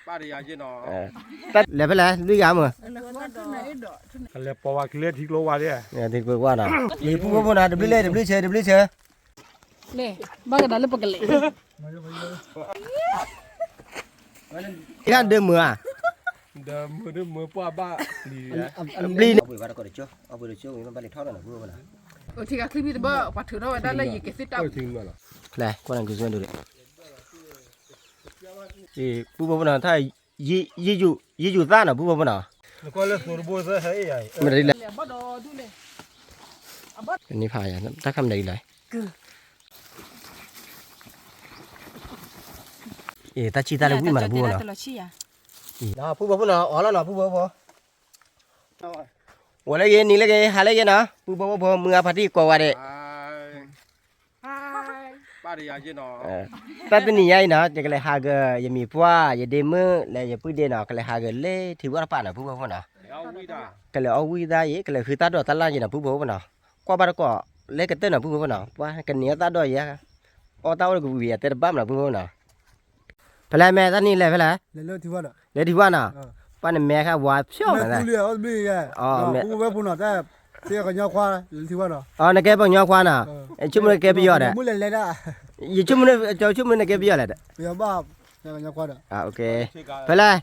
ပၢ်တယၤက့နီၤ, တၢ်လဲၤဖဲလဲၣ် လွံၢ်ဂၤမ့ၢ်, ကလဲၤပိာ်ဝဲကလဲၤထံကျိဝါဒၣ်, ထံကျိဝါနီၤ, လံာ်ပူဖိဖိနီၤ တဘျုးလဲၣ် တဘျုးဆဲး တဘျုးဆဲး, လဲၤ, ဘၣ်ကဒီးလၢပကလဲၤ, ဒၢမုာ်ဧါ, ဒၢမုာ်ဒၢမုာ်ပှၢ်ဘၣ်, ပျံၤန့ၣ်, ပှၤတကီၢ်တကၠိ အပှၤတကၠိ ဘၣ်လဲၤထီၣ်ဒီးနၤ ပူဖိဖိနီၤ, အိၣ်ထံဂၤချံမံၤတဘၣ် ပှၤထုးထီၣ်ဝဲဒၣ်လၢယကသ့ၣ်တၢ်, လဲၤ ကွၢ်နၤက့ၤစွဲဒိၣ်ဒၣ် ပူဖိဖိနီၤ ထါ, ယယုၢ်သၣ်နီၤ ပူဖိဖိနီၤ, မ့ၢ်တလဲၣ်, န့ၣ်ဖးယၤ တၢ်ခါမနုၤလဲၣ်, အ့ တၢ်ဆံၣ်တၢ်လၢဝံၣ်မးနီၤ ပူဖိနီၤ, ပူဖိဖိနီၤ အီၣ်လီၤနီၤ ပူဖိဖိ, ဝဲလၢဂ့ၤ နံၤလၢဂ့ၤ ဟါလၢဂ့ၤနီၤ ပူဖိဖိ မုၢ်ဂၤဖါတံၢ်ကိးဝဲဒၣ် တၢ်တနံၤညါအံၤနီၤ ယကလဲၤဟးဂီၤ ယမံၤပှၢ် ယဒ့မုၣ် လၢယပုၢ်ဒ့နီၤ ကလဲၤဟးဂီၤလၢထံဝၣ်တပၤနီၤ ပူဖိဖိနီၤ, ကလဲၤအီၣ်ဝံၣ်တၢ်အံၤ ကလဲၤဃုတၢ်ဒိးတၢ်လၢ်ယံၤနီၤ ပူဖိဖိနီၤ, ကွၢ်ဘၣ်တကိး လၢကတၢၢ်နီၤ ပူဖိဖိနီၤ ပှၤကန့ၢ်အီၣ်တၢ်ဒိးယဲ, အီၣ်တၢ်အိၣ်တကဝံၤ အတဲတဘၣ်မနီၤ ပူဖိဖိနီၤ ဖဲလဲၣ် မ့ၢ်တၢ်နံၣ်လဲၤဖဲလဲၣ်, လဲၤထံဝၣ်နီၤ, ပှၤန့ၣ်မဲခါဝါဖျိးနီၤ, ပူဖိဖိနီၤ တၢ်, ကညီခွါ, အီ နကဲပှၤကညီခွါနီၤ, ဆိကမိၣ်နကဲပယီၤဒီး, ယဆိကမိၣ်, ဆိကမိၣ်နကဲပယီၤလဲၣ်ဒီး, ဖဲလဲၣ်,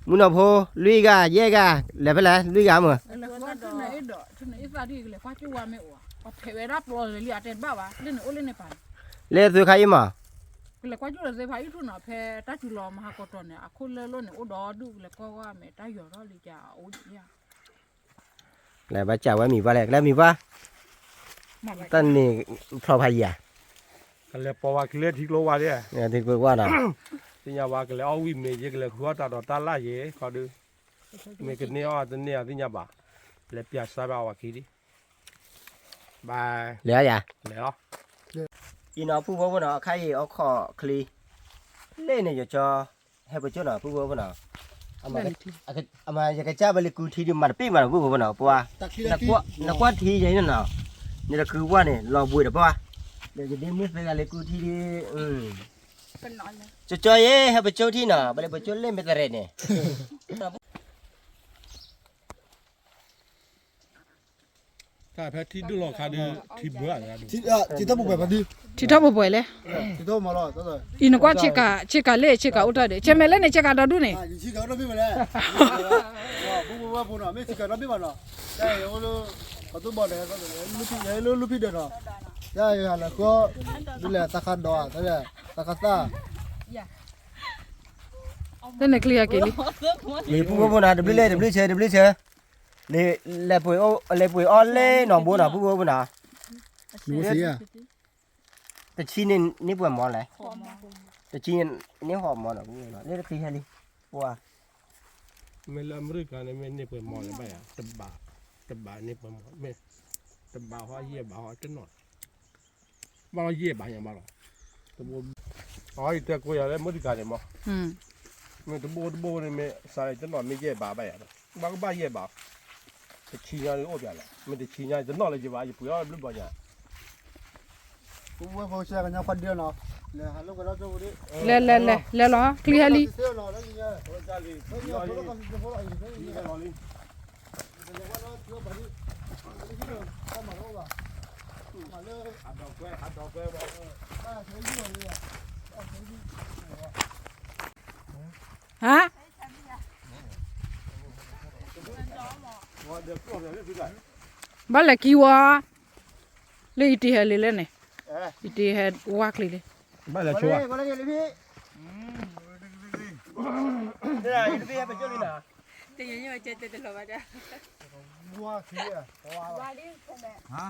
မုၢ်နီၢ်ဖိ လွံၢ်ဂၤ ယဲၢ်ဂၤ, လဲၤဖဲလဲၣ် လွံၢ်ဂၤမ့ၢ် လၢသုခါအံၤမး, ကလဲၤကွၢ်ကၠိလၢသ့ဖးအံၣ်ထူၣ်နီၤ ဖဲတၢ်စူၤလီၤမဟါကီးတီၤန့ၣ် အခိၣ်လၢလိၣ်န့ၣ် အိၣ်ဒီးဒူၣ် ကလဲၤကွၢ်ဝဲမ့ၢ်တၢ်ယီၤထီၣ်လံကအိၣ်ဒံးဧါ, လဲၤဘၣ်စံးဝဲမံၤပှၢ်လဲၣ် ကလဲၤမံၤပှၢ်, တၢ်န့ၣ်ဖျိဖးယံၤဧါ, ကလဲၤပိာ်ဝဲကလဲၤထံကျိဝါဒၣ်, ထံကျိဝါနီၤ, သ့ၣ်ညါဝဲ ကလဲၤအီၣ်ဝံၣ်မ့ၢ် ယကလဲၤဃုအီၣ်တၢ်ဒိးတၢ်လၢ်ယဲ ခီဒု, မ့ၢ်ကန့ၢ်အီၣ်တန့ၢ်အီၤသ့ၣ်ညါဘၣ်, လဲၤပျးစါဘၣ်ဝဲခံဒံး ဘၣ်, လဲၤယၤ, လဲၤလီၤ, အံၤနီၤ ပူဖိဖိနီၤ အခါအံၤအီၣ်ခိးချံ, လ့ၣ်န့ၣ်ယကၠီ, ဟဲပကၠိနီၤ ပူဖိဖိနီၤ, အမ့ၢ်ယကစၢ်ဘၣ်လၢကူထံဒုးမၤတပ့ၢ်မးနီၤ ပူဖိဖိနီၤ ပှၤ, နကွၢ်ထံယဲန့ၣ်နီၤ, နတကုဝါန့ၣ် လီၤဘှံးတပှၢ်, ဒီးယဒ့မုၣ်သၢဂၤလၢကူထံဒုး, ကၠီကၠီယဲ ဟဲပကၠိထံနီၤ ဘၣ်လၢပကၠိလ့ၣ်မ့ၢ်တရဲၣ်န့ၣ် တၢ်ဖဲထံဒိၣ်လီၤခါဒုး ထံဘှဲ, ထံထီၣ်ပှဲၤပှဲၤဖါဒုး, ထံထီၣ်ပှဲၤပှဲၤလဲၣ်, အံၤနကွၢ်ဆ့ကၤ, ဆ့ကၤလ့ၣ် ဆ့ကၤအိၣ်တၢ်ဒီး ဆ့မဲာ်လၢန့ၣ် ဆ့ကၤဒီဒူၣ်န့ၣ်, ဆ့ကၤဒီဘ့ၣ်မးလဲၣ်, ပူဖိဖိဖိနီၤ မ့ၢ်ဆ့ကၤဒီဘ့ၣ်ဘၣ်နီၤ, တၢ်အံၤအိၣ်လၢ, ပှၤသူဘီၣ်ဒီး, ယဟဲလၢလူဖံဒၢးနီၤ, တၢ်အံၤဟးလၢဃီ, ဒ်လဲၣ်သးခါဒီး, သးခါသၣ် တၢ်န့ၣ်ချံအက့ၤလံ, လံာ်ပူဖိဖိနီၤ တဘျုးလဲၣ် တဘျုးဆဲး တဘျုးဆဲး, လဲၤပှ့ၤအီၣ်လဲၣ်နီၤ ဘိနီၤ ပူဖိဖိနီၤ, တဆံန့ၣ်န့ၢ်ပှဲၤမီလဲၣ်, တဆံန့ၢ်ဟီၣ်မီနီၤ ပူဖိဖိနီၤ လၢတချံဟဲလံ, ပှၤ, မ့ၢ်လၢအမဲရကၤန့ၣ် မ့ၢ်န့ၢ်ပှဲၤမီန့ၣ်ဘၣ်ယၤ, တဘး, တဘးန့ၢ်ပှဲၤမီ, မ့ၢ်, တဘးဟီယဲၢ်ဘးဟီတနီၤ ဘၣ်လီၤယဲၢ်ဘးညါဘၣ်လီၤ, တဘိ, အီ ယတဲကိးယၤလၢမုၢ်တကၤန့ၣ်မး, မ့ၢ်တဘိတဘိန့ၣ် မ့ၢ်စးလၢတနီၤမ့ၢ်ယဲၢ်ဘးဘၣ်ယၤ, ဘၣ်ကဘၣ်ယဲၢ်ဘး, တဆံညါအိၣ်ပၠးလဲၣ်, မ့ၢ်တဆံညါတနီၤလၢယဘၣ် ယပှ့ၤအီၣ်ဘျုးဘီညါ လဲၤလဲၤလဲၤလီၤ ချံဟဲလံ ဟါ ဘၣ်လဲၤခံဝီ လၢယတံၤဟဲလံလဲၣ်န့ၣ်, ယတံၤဟဲဝါချံလံ, ဘၣ်လဲၤဆိ,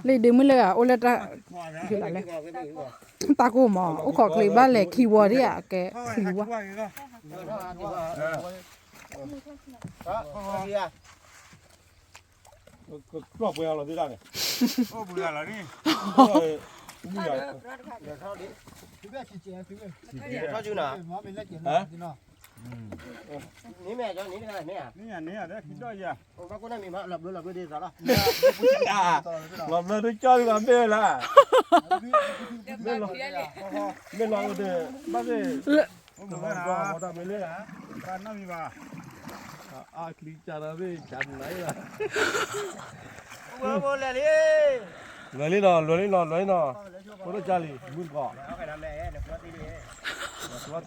လၢယဒ့မုၣ်လၢအအိၣ်လၢတၢ်, တၢ်ကိၢ်မး အိၣ်ခိးချံဘၣ်လဲၤခံဝီဒ်အကဲချံဝါ ကကျီၢ်ပှဲၤအလီၤသ့ၣ်တၢ်န့ၣ်, အိၣ်ပှဲၤလီၤန့ၣ်, ထီၣ်စုနီၤ, မ့ၢ်မ့ၢ်န့ၣ်, န့ၣ်န့ၣ်, လီၤဘျၢဒုကၠီလီၤမ့ၢ်လၢ, မ့ၢ်လီၤ, မ့ၢ်လီၤအိၣ်ဒီး, ဘၣ်သ့ၣ် အိၣ်မုာ်ဝဲဒၣ်, တၢ်မ့ၢ်လၢဒၣ်, တၢ်နီတမံၤဘၣ်, အါချံကၢ်ဒီးသ့ၣ်ကၢ်နၤလီၤ, အိၣ်ဝဲလဲၣ်လံ, လွဲလံနီၤ လွဲလံနီၤ လွဲလံနီၤ, ဖိဒိၣ်ကၢ်လံ မုၢ်တကီၢ်, နသဝီတၢ်ဒီး, အါချ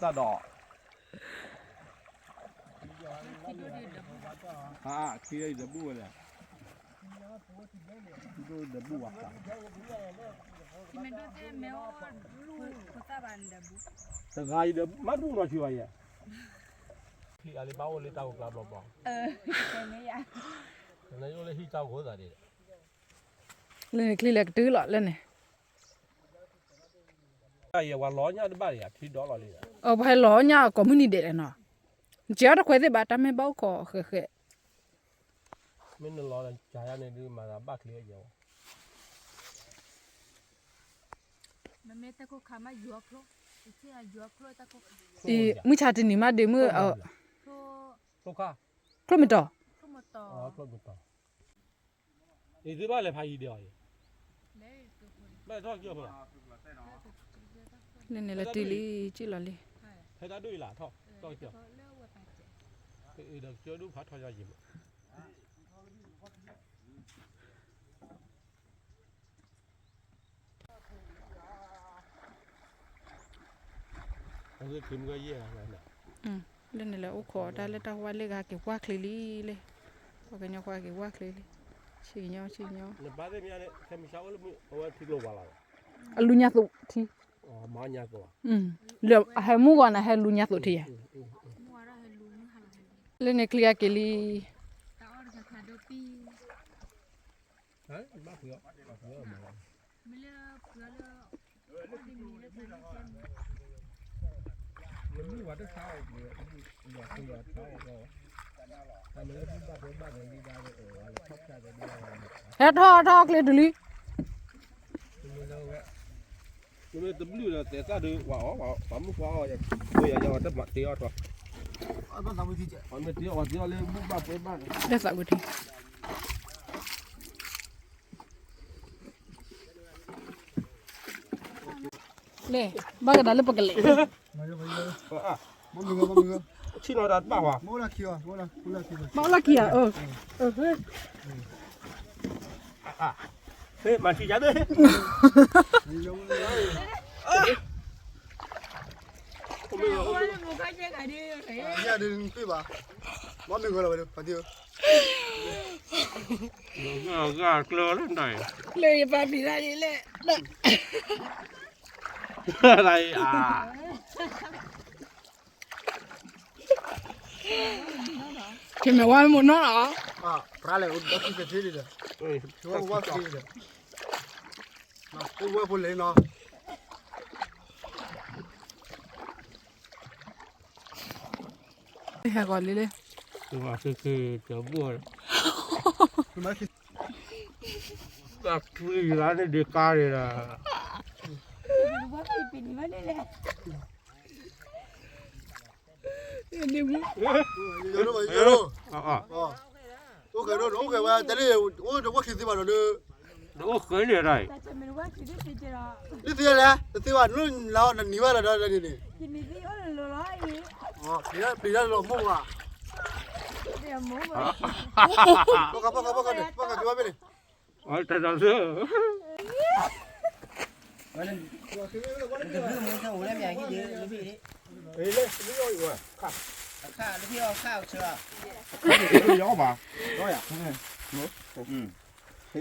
ံဒီးဘူၣ်ဝဲလဲၣ် တဂၤအံၤဒီးမ့ၢ်ဒိၣ်သ့ၣ်မ့ၢ်အိၣ်, ဖိသၣ်ဘၣ်န့ၣ်ဒီးဘူၣ်, ချံအါလံဘၣ်အိၣ်လၢတၢ်ဂိၢ်ကျါဘျီဘျီ, လၢနအိၣ်လၢဟံၣ်တၢ်ဂိၢ်သးဒ်, လၢနချံလဲၤကတုၤလီၤလၢန့ၣ်, ယဝၤလီၤညၣ်တဘၣ်ဒံး ထံဒီလီၤလံ, ပှၤဟဲလီၤညၣ်ကိးမုၢ်နံၤဒဲးလဲၣ်နီၤ, နစဲးအီၤတခွဲးသ့ၣ်ဘၣ် တၢ်မ့ၢ်ဘၣ်အိၣ်ခိးဃဲးဃဲး မ့ၢ်နလီၤကယါန့ၣ်ဒုး မၤသးဘၣ်ချံအယဲၢ်, မုၢ်ဆါတနံၤမးဒုးမုၢ်, ချိၣ်မ့ၢ်တီၤ, အံၤသုဘၣ်လဲၤဖးယံၤဒံးအီၤအံၤ, လၢန့ၣ်လၢတုၤလံ ကံၣ်လီၤလံ, ဖဲတၢ်ဒိၣ်အံၤလၢထီၣ်, ဒီးကၢဒိၣ်ဖးထီၣ်ယၤယံၤမး, လၢန့ၣ်လၢအိၣ်ခိးတၢ်လၢတၢ်ဝါလၢဂၤက့ၤဝါချ့လံလဲၣ်, ပှၤကညီခွါက့ၤဝါချ့လံ, ဆံကညီဆံကညီ, အလူညါသိးထံ, လၢအဟဲမုၢ်ဂီၤန့ၣ် ဟဲလူညါသိးထံယါ, လၢန့ၣ်ချံအက့ၤလံ, ဟဲထီၣ်ထီၣ်ချ့တုၤလံ, တဘျုးဒီးသဲးသၣ်ဒုးဝဲအီၤ, ပှၤမုၣ်ခွါအီၤ, ယၤယၤတမၤတ့အီၣ်ထီၣ်, လၢသးဝံၤထံ လဲၣ်, ဘၣ်ကဒါလၢပကလဲၤ, ဆ့ၣ်နီၤတၢ်တဘၣ်ဝဲ, မ့ၢ်လၢခံဧါ, မ့ၢ်လၢခံဧါ, မ့ၢ်လၢခံဧါ, မၤထံယါဒၣ်, ယၤဒုးနသ့ၣ်ဘၣ်, မ့ၢ်မ့ၢ်ဂီၤလီၤဝဲဒၣ်, ပှၤသ့ၣ်ဧၢ, ဂၤကျၢၤလၢနတၢ်အံၤ, လၢယပာ်ဖံးတၢ်အံၤလဲၣ်, တၢ်အံၤအါ ကမ့ၢ်ဝါမ့ၢ်နီၢ်လီၤ, ပြၢ်လဲၣ်, ဒီးခံကထ့ဒီး, ဝါကထ့ဒီး, အိၣ်ဝဲဖိလဲၣ်နီၤ, ဟဲဂီၤလံလံ, တၢ်ချံဂၤန့ၣ်ဒ့ကါန့ၣ်ဒီး အိၣ်ဃဲးဒိၣ် အိၣ်ဃဲးဝဲ တၢ်လၢ အိၣ်တဝီခံသ့ဘၣ်ဒီး တအိၣ်ဃဲးန့ၣ်ဒၣ်အံၤ ဒ်သ့လဲၣ် တသ့ဘၣ် နနံၤဘၣ်ဒီး တၢ်န့ၣ်န့ၣ် ပျံၤတၢ်လီၤမိၢ်ဘၣ် ပကပကပကပကပကပက တၢ်တၢ်သၢ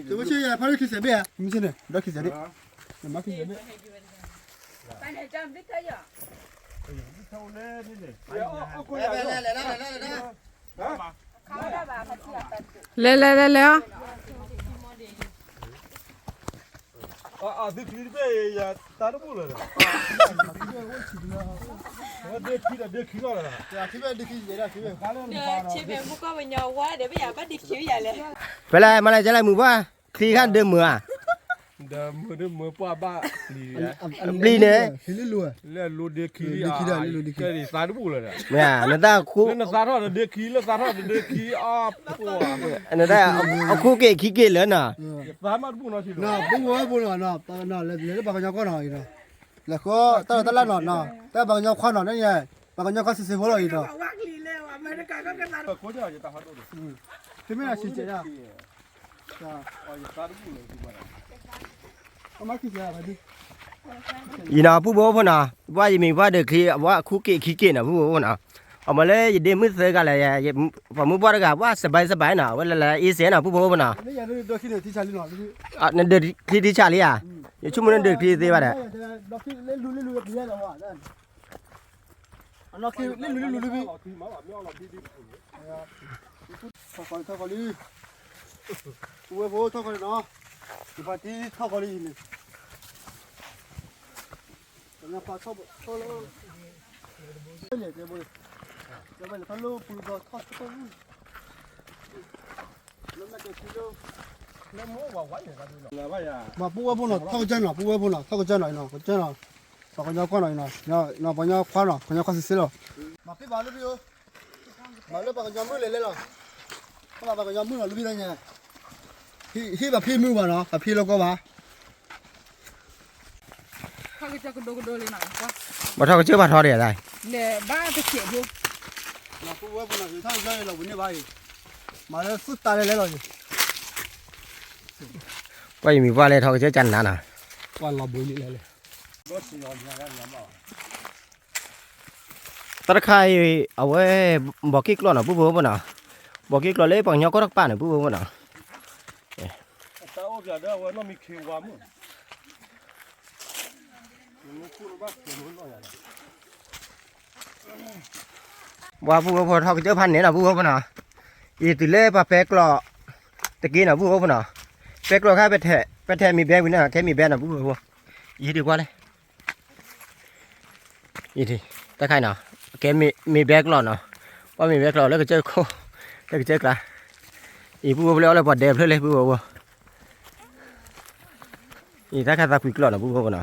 တဝဲဆ့ယဖးလၢခံဆဲးဘ့ၣ်ဧါ မ့ၢ်ဆ့န့ၣ် ဒီးခံဆဲးဘ့ၣ် မ့ၢ်ခံဆဲးဘ့ၣ် လဲၤလဲၤလဲၤလဲၤ အသုချံတဘ့ၣ် ယတၢ်တဘူၣ်လၢၤဒီး ဒ့ခံဒီးဒ့ခံလီၤလၢၤဒီး ဒ့ခံဒီးဒ့ခံလီၤလၢၤဒီး ဒီးဆ့ဖဲမူကီၢ်ပညီဝါဒီး ပယၤဘၣ်ဒ့ခံယၤလဲၣ် ဖဲလဲၣ် မၤလဲၣ်ကလဲၣ်မုၢ်ပှၢ် ချံခါဒၢမုာ်ဧါ ဒၢမုာ်ဒၢမုာ်ပှၢ်ဘၣ် ပျံၤန့ၣ် လၢလိဒ့ခံ လၢလိဒ့ခံ ကဲဒ်သးတဘူၣ်လၢၤဒီး မ့ၢ်ဧါ နတၢ်ခူ လၢနသးထီၣ်တဒ့ခံ လၢသးထီၣ်တဒ့ခံ အီ နတၢ် အခိၣ်က့ၤခံက့ၤလၢနီၤ သးမးတဘူၣ်နီၤ ပူဝဲပူနီၤ လဲၤလၢပှၤကညီကီၢ်နီၤ လဲၤဃီ တၢ်လီၤတၢ်လၢ်နီၤ တၢ်ပှၤကညီခွါနီၤ န့ၣ် ပှၤကညီခီဆံးဆံးဖိလီၤအံၤဒီး, တမ့ၢ်လၢဆံးကဲးဒၣ်, အမၤခံကဲးဒၣ်, အံၤနီၤ ပုၢ်ဖိဖိနီၤ, ပှၤယမံၤပှၤဒုးချံ အဝဲခူက့ၤခံက့ၤနီၤ ပုၢ်ဖိဖိနီၤ, အမၤလၢယဒ့မုၣ်သၢဂၤလဲၣ်, ပှၤမုၢ်ပှၢ်တဂၤ ပှၤစဘဲစဘဲနီၤ, အဝဲလဲၤလဲၤအ့စဲနီၤ ပုၢ်ဖိဖိနီၤ, နဒုးချံထံဆးလံဧါ, ယဆိကမိၣ်နဒုးချံသ့ဘၣ်ဒီး အနီၢ်ခံလၢလူၤလၢလူၤလၢဘံ, ထီၣ်ဃီလံ, ထီၣ်ဃီလံ, ပုၢ်ဝဲၢ်ဖိထီၣ်ဃီလံနီၤ, ယဖါတံၢ်ထီၣ်ဃီလံန့ၣ်, ကညီဖါထီၣ်ထီၣ်လၢ, လဲၤတဲဘိ, တဲဘိလဲၤထီၣ်လၢပူၤဒီးထီၣ်ထီၣ်လၢ, လၢမ့ၢ်ကဲထံလၢ, မ့ၢ်ပုၢ်ဝဲၢ်ဖိနီၤ ထီၣ်ကစၢၢ်နီၤ ပုၢ်ဝဲၢ်ဖိနီၤ ထီၣ်ကစၢၢ်နီၤ အံၤနီၤ ကစၢၢ်နီၤ, ပှၤကညီကွၢ်နီၤ အံၤနီၤ ပှၤကညီခွါနီၤ ကညီခွါစံးစ့လီၤ, မၤဖံးဘၣ်လၢဖံးဧၢ, မၤလၢပှၤကညီမုၣ်လဲၤလဲၣ်လီၤ, ပှၤကညီမုၣ်နီၤ လၢဖံးတၢ်ညါ, ဟံၣ်ဘၣ်ဖံးမုၢ်ဘၣ်နီၤ ပှၤဖံးလီၤကီဘၣ် ပှၤထီၣ်ကစၢၢ်ပှၤထီၣ်ဒံး, ပှၤယမံၤပှၢ်လဲၤထီၣ်ကစၢၢ်ကနၤနီၤ, ပှၤလီၤဘှံးလံလဲၣ်လဲၣ်, တၢ်တခါအံၤ အဝဲ ဘီက့ၢ်ကျီၢ်နီၤ ပုၢ်ဖိဖိနီၤ, ဘီက့ၢ်ကျီၢ်လၢပှၤကညီကီၢ်တကပၤန့ၣ် ပုၢ်ဖိဖိနီၤ, ပှၤပုၢ်ဖိဖိထီၣ်ကစၢၢ်ဖးန့ၣ်နီၤ ပုၢ်ဖိဖိနီၤ, အံၤတုၤလၢပှၤပဲကျိးတက့ၢ်နီၤ ပုၢ်ဖိဖိနီၤ, ပဲကျိးခါ ပဲထဲးမ့ၤဘဲဝံၤနီၤ ကဲမ့ၤဘဲနီၤ ပုၢ်ဖိဖိ, ယဟံးဒံးကွၢ်လဲၣ်, တၢ်ခါအံၤနီၤ ကဲမ့ၤဘဲကျိးနီၤ, ပှၤမ့ၤဘဲကျိးလၢကစၢၢ်ခိၣ် လၢကစၢၢ်ကျါ, အံၤပုၢ်ဖိဖိလၢအီၣ်လၢပှၤဒဲဖျၢၣ်လၢပုၢ်ဖိဖိ အံၤတၢ်ခါသးကွံကျီၢ်နီၤ ပုၢ်ဖိဖိနီၤ, အံ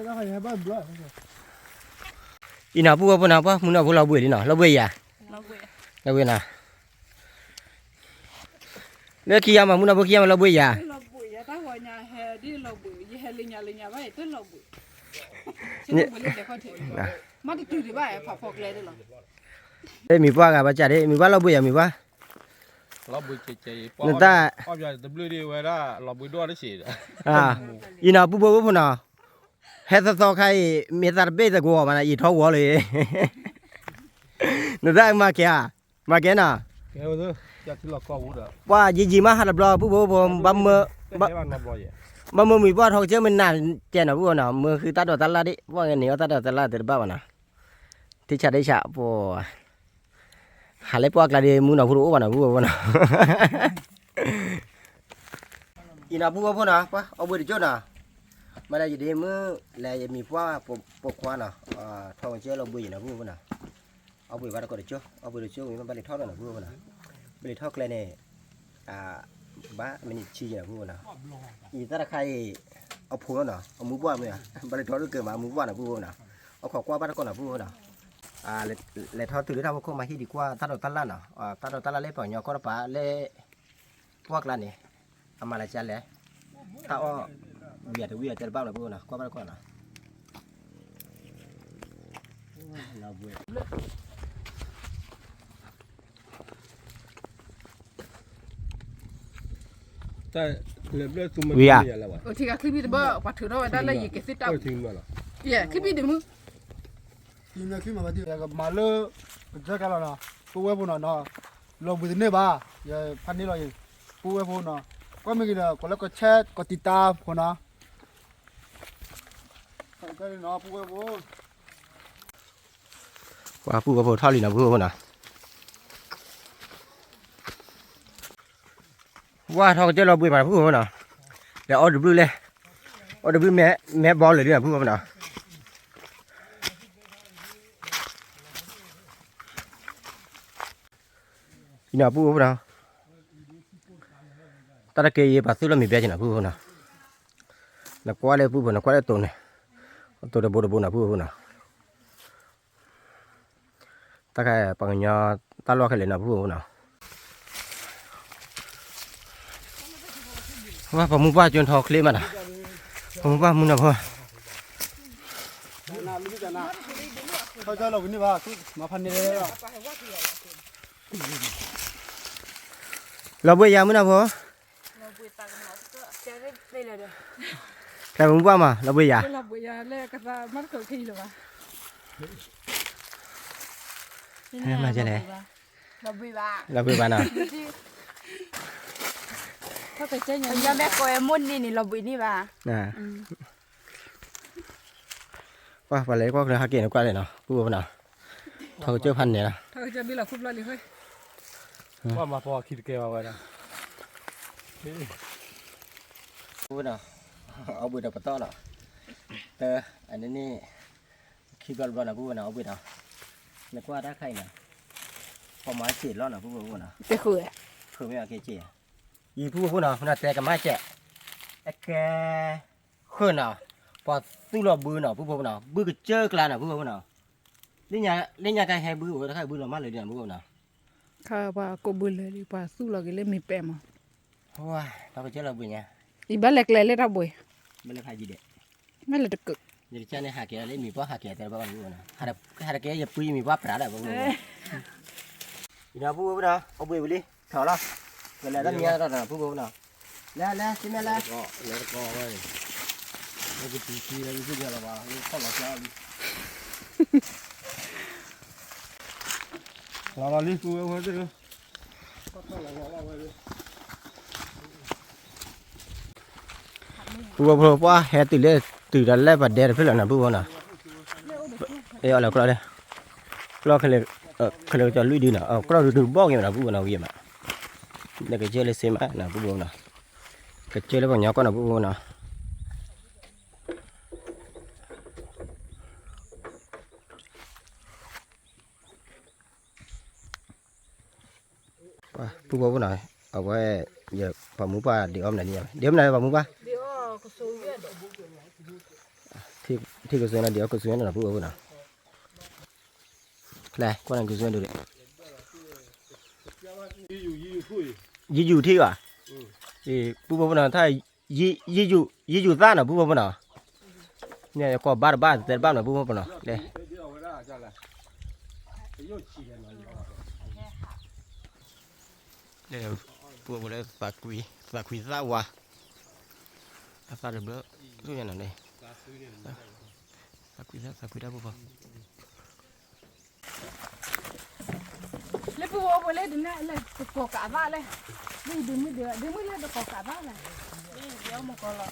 ၤနီၤ ပုၢ်ဖိဖိနီၤ ပှၤမုၢ်နီၢ်ဖိလီၤဘှံးလံနီၤ လီၤဘှံးယၤ, လီၤဘှံးနီၤ, လၢခံယၤမး မုၢ်နီၢ်ဖိခံယၤမး လီၤဘှံးယၤ, မ့ၢ်ပှၢ်ဂၤဘၣ်စးဒ့ မ့ၢ်ပှၢ်လီၤဘှံးယၤ မ့ၢ်ပှၢ်, နတၢ်, အံၤနီၤ ပုၢ်ဖိဖိနီၤ, ဟဲသီသီခါအံၤ မ့ၢ်သးတဘ့ၣ်သကွီၤမးနီၤ အံၤထီၣ်ဝီလၢ, နတၢ်မၤကဲဧါ, မၤကဲနီၤ, ပှၤယံာ်ယံာ်မးဟးတဘျီ ပုၢ်ဖိဖိ, ဘၣ်မၢမုာ်ပှၢ်ထီၣ်ကစၢၢ်မ့ၢ်နၤတဲနီၤ ပုၢ်ဖိနီၤ, မ့ၢ်ဃုတၢ်ဒိးတၢ်လၣ်ဒံး ပှၤန့ၢ်အီၣ်တၢ်ဒိးတၢ်လၣ်တဘၣ်ဘၣ်နီၤ, ထံဆးဒ့ဆးပှၤ ဟးလၢပှၢ်ကျါဒီး မုၢ်နီၢ်ဖိတအိၣ်ဘၣ်နီၤ ပုၢ်ဖိဖိနီၤ, အံၤနီၤ ပုၢ်ဖိဖိနီၤ ပှၤအီၣ်ဘှံးတကၠိၢ်နီၤ, မ့ၢ်လၢယဒ့မုၣ်လဲၤယမံၤပှၢ်ပိာ်ခွါနီၤ, ထီၣ်ကစၢၢ်လီၤဘှံးယံၤနီၤ ပုၢ်ဖိနီၤ, အီၣ်ဘှံးဘၣ်တကိးတကၠိၢ် အီၣ်ဘှံးတကၠိၢ်ဝံၤမ့ၢ်ဘၣ်လံထီၣ်နီၤ ပုၢ်ဖိနီၤ, ဘၣ်လံထီၣ်ကျဲန့ၣ် ဘၣ်မံးနံးတဆံယံၤနီၤ ပုၢ်ဖိနီၤ, အံၤတၢ်တခါအံၤ အဖိနီၤ အမူပှၢ်မ့ၢ်ဧါ, ဘၣ်လံထီၣ်တကၢၢ်မး အမူပှၢ်နီၤ ပုၢ်ဖိနီၤ, အခီကွၢ်ဘၣ်တကိးနီၤ ပုၢ်ဖိနီၤ, လဲၤထီၣ်တုၤလၢတၢ်ဖီခိၣ်မး ဟံၣ်ဒံးကွၢ်တၢ်ဒိးတၢ်လၣ်နီၤ, တၢ်ဒိးတၢ်လၣ်လၢပှၤကညီကီၢ်တပၤလၢ ပှၢ်ကျါန့ၣ် အမၤလၢကလဲၣ်, တၢ်အီၣ်ဝံၤအတဝံၤအတဲတဘၣ်လီၤ ပုၢ်ဖိနီၤ, ကွၢ်ဘၣ်တကိးနီၤ ဝံၤဧါ, ထံဂၤချံဘံၣ်တဘၣ် ပှၤထုးထီၣ်ဝဲဒၣ်လၢယကသ့ၣ်တၢ်, ယဲ ချံဘံၣ်ဒံးမုၢ်, မၤလၢကစၢၢ်ကါလီၤနီၤ, ပုၢ်ဝဲၢ်ဖိနီၤ, လီၤဘှံးတန့ၢ်ဘၣ်, ယဖးန့ၢ်လီၤအံၤ, ပုၢ်ဝဲၢ်ဖိနီၤ, ကွၢ်မ့ၢ်ဂ့ၤဒီး ကိးလၢကဆဲး ကိးတံာ်တာ်ဖိနီၤ, ပုၢ်ဝဲၢ်ဖိ ပှၤပုၢ်ဝဲၢ်ဖိထီၣ်လံနီၤ ပုၢ်ဝဲၢ်ဖိနီၤ, ဝါထီၣ်ကစၢၢ်လီၤဘှံးမး ပုၢ်ဝဲၢ်ဖိနီၤ, လဲၤအီၣ်တဘျုးလဲၣ်, အီၣ်တဘျုးမဲာ်ဘီလၢာ်လံနီၤ ပုၢ်ဝဲၢ်ဖိနီၤ, အံၤနီၤ ပုၢ်ဝဲၢ်ဖိနီၤ, တၢ်တက့ၢ်အံၤ ပှၤသူၣ်လီၤမ့ၤဘဲက့ၤနီၤ ပုၢ်ဝဲၢ်ဖိနီၤ, နကွၢ်လၢပုၢ်ဖိ နကွၢ်လၢတိၤန့ၣ်, တိၤတဘိတဘိနီၤ ပုၢ်ဝဲၢ်ဖိနီၤ တၢ်ခါပှၤကညီတၢ်လီၢ်ခဲလၢာ်နီၤ ပုၢ်ဖိနီၤ, ဝဲပှၤမူပှၢ်ကၠိထီချ့မးနီၤ, ပမူပှၢ်မူနီၤဖိ, လီၤဘှံးယၤမူနီၤဖိ, ကျဲပမူပှၢ်မး လီၤဘှံးယၤ, မၤလဲၣ်, လီၤဘှံးဘၣ်နီၤ, မ့ၢ်ကိးဝဲမိၢ်န့ၣ်န့ၣ် လီၤဘှံးန့ၢ်ဘၣ်, ပှၤလဲၤကွၢ်ကျဲဟးက့ၤန့ၣ်ကွၢ်လဲၣ်နီၤ ပုၢ်ဖိနီၤ, ထီၣ်ကစၢၢ်ဖးန့ၣ်လီၤ, ပှၤမၤပှၤခံတကဲဘၣ်ဝဲဒၣ်, ပုၢ်ဖိနီၤ, အီၣ်ဘှံးဒီးပတီၢ်နီၤ, တၢ် အန့ၣ်န့ၣ် ခံဘျီတဘျီနီၤ ပုၢ်ဖိနီၤ အီၣ်ဘှံးနီၤ, နကွၢ်တၢ်ခါအံၤနီၤ, ပှၤမၤစ့ၢ်လီၤနီၤ ပုၢ်ဖိနီၤ, ဃုမ့ၢ်အကဲစ့ၢ်, ယံၤပုၢ်ဖိနီၤ မနုၤတဲကမၣ်စဲး, အကဲ ဃုနီၤ, ပှၤသူၣ်လီၤဘုနီၤ ပုၢ်ဖိနီၤ ဘုကစၢၢ်ကျါနီၤ ပုၢ်ဖိနီၤ, လၢညါကဟဲဘုအိၣ်တခါဘုလီၤမၢ်လၢာ်ဒံးနီၤ ပုၢ်ဖိနီၤ, ခါပှၤကိးဘုလၢာ်ဒံး ပှၤသူၣ်လီၤက့ၤလၢမံၤပဲာ်မး, ထီၣ်ကစၢၢ်လီၤဘှံးညါ, ယဘၣ်လဲၤကျဲလၢတၢ်ဘှံး, ဘၣ်လဲၤဖးယံၤဒဲး, ဘၣ်လဲၤတကၢး, ယကစၢ်န့ၣ်ဟးက့ၤလၢမံၤပှၢ်ဟးက့ၤတဲဘၣ်ဘၣ် ပုၢ်ဖိနီၤ, ဟးတက့ၢ်ယပှံၤမံၤပှၢ်ပြးဒီး ပုၢ်ဖိနီၤ, ပုၢ်ဖိနီၤ အီၣ်ဘှံးဝံၤလံ ထီၣ်လီၤ, ပလဲၤတၢ်မံၤဒီးနီၤ ပုၢ်ဖိနီၤ, လဲၤလဲၤ စ့မဲလဲၤ, လီၤလီၤလံ ပုၢ်ဖိဝဲ ပုၢ်ဖိ ပှၢ်ဟဲတုၤလၢ တုၤဒီးလၢပှၤဒဲတဖျၢၣ်လီၤနီၤ ပုၢ်ဖိနီၤ, အီၣ်လၢကျီၢ်လၢ ကျီၢ်ခဲလၢာ်ကစီၤလွံၢ်ဒုနီၤ, ကျီၢ်ဒုဒုဘီၣ်ဂ့ၤမးနီၤ ပုၢ်ဖိနီၤ ဂ့ၤမး, လၢကစၢၢ်လၢစ့မးနီၤ ပုၢ်ဖိနီၤ, ကစၢၢ်လၢပှၤကညီကီၢ်နီၤ ပုၢ်ဖိနီၤ. ပုၢ်ဖိဖိနီၤ, အဝဲ ယပှၤမူပှၢ်ဒုးအီၣ်မနုၤန့ၣ်, ဒုးအီၣ်မနုၤပှၤမူပှၢ်, ထံၣ်ကစိန့ၣ် ဒုးအီၣ်ကစိန့ၣ်နီၤ ပုၢ်ဖိဖိနီၤ, လဲၤကွၢ်န့ၣ်ကစိဒုး, ယယူၤထံၣ်ဘၣ်, ပုၢ်ဖိဖိနီၤ ထါ ယံာ်ယံာ်သၣ်နီၤ ပုၢ်ဖိဖိနီၤ, န့ၣ်ယကိးဘၣ်တဘၣ်တဲတဘၣ်နီၤ ပုၢ်ဖိဖိနီၤ, လဲၤ လၢ ပုၢ်ဖိလၢ သးခွံသၣ်ဝါ, အသၣ်တဘျၢ လၢညါနီၤန့ၣ်, သးခွံသၣ် သးခွံတၢ်ပုၢ်ဖိ လၢပူၤဝဲပူၤလၢဒုးနဲၣ်လၢတကိးကးဘၣ်လဲၣ်, လၢဒုးမုၢ်ဒုး ဒုးမုၢ်လၢတကိးကးဘၣ်လဲၣ်, လၢယကဲအီၣ်မူကီလီၤ,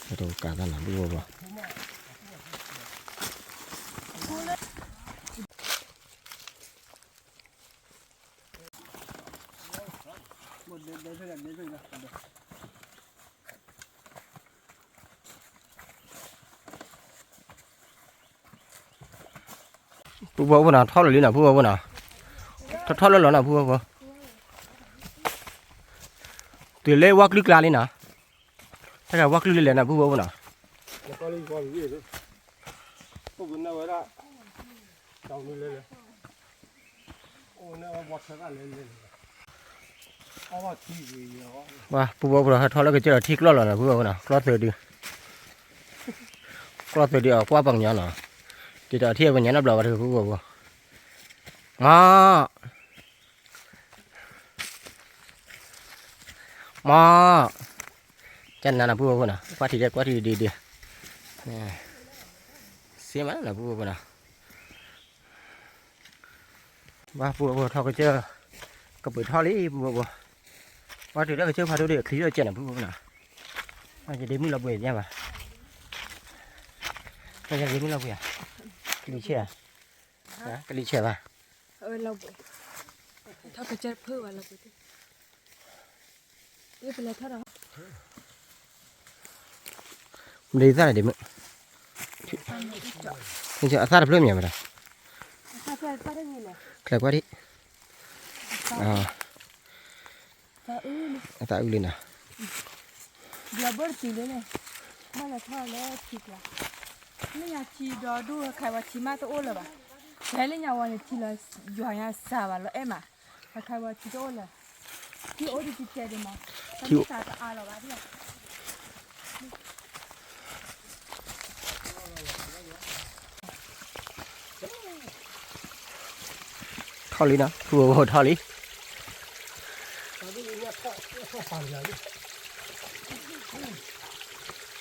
တကိးကးဘၣ်လၢပူၤဝဲပူၤ ပုၢ်ဖိဖိနီၤ ထီၣ်လီၤလံနီၤ ပုၢ်ဖိဖိနီၤ, ထီၣ်ထီၣ်လီၤလီၤနီၤ ပုၢ်ဖိဖိ, တုၤလၢဝါကျုၢ်ကျါလံနီၤ, တၢ်ဝါကျုၢ်လံလဲၣ်နီၤ ပုၢ်ဖိဖိနီၤ. ဝဲ ပုၢ်ဖိဖိဒီး ဟဲထီၣ်လၢကစၢၢ်ဒီးထံကျီၢ်လီၤနီၤ ပုၢ်ဖိဖိနီၤ ကျီၢ်သုးဒု, ကျီၢ်သုးဒု အကွၢ်ပှၤကညီနီၤ, ဒ်သိးထံၣ်ပှၤကညီနီတဘျီဘၣ်တဂ့ၤ ပုၢ်ဖိဖိ, မၤ မၤ ကနၤနီၤ ပုၢ်ဖိဖိနီၤ ကွၢ်ထံဒဲး ကွၢ်ထံဒဲးဒဲး, စ့မးနီၤ ပုၢ်ဖိဖိနီၤ. ဘၣ် ပုၢ်ဖိဖိ ထီၣ်ကစၢၢ် ကပှ့ၤထီၣ်လံ ပုၢ်ဖိဖိ, ဘၣ်တုၤလၢကစၢၢ်ဖးဒိၣ်ဒံး အချံထီၣ်ကဲနီၤ ပုၢ်ဖိဖိနီၤ, ယဒ့မုၣ်လီၤပှ့ၤညါဘၣ်, ယဒ့မုၣ်လီၤပှ့ၤဧါ, ကလံၤဆဲးဧါ, ကလံၤဆဲးဘၣ် ထီၣ်ကစၢၢ်တဖုဘၣ်လီၤပှ့ၤ, မ့ၢ်ဒ်သၣ်န့ၣ်ဒ့မုၣ်, အသၣ်တဖျၢၣ်မ့ၢ်မတၤ, ကျဲကွၢ်ဒံး, အသၣ်အုၣ်လံနီၤ, ဘျီဘၢတတုၤလၢန့ၣ်, ဘၣ်လဲၤထီၣ်လၢထံကျါ, လၢညါထံဒီဒူၣ် ခါဝဲထံမးတအိၣ်လၢၤဘၣ်, ဖဲလၢညါဝဲန့ၣ် ထံလီၤယွၤညါစၢ်ဘၣ်လီၤအဲၣ်မး, ခါဝဲထံတအိၣ်လၢၤ, ထံအိၣ်ဒံးတကဲဒံးမး, တၢ်မ့ၢ်သးတအါလီၤဘၣ်ဒံး ထီ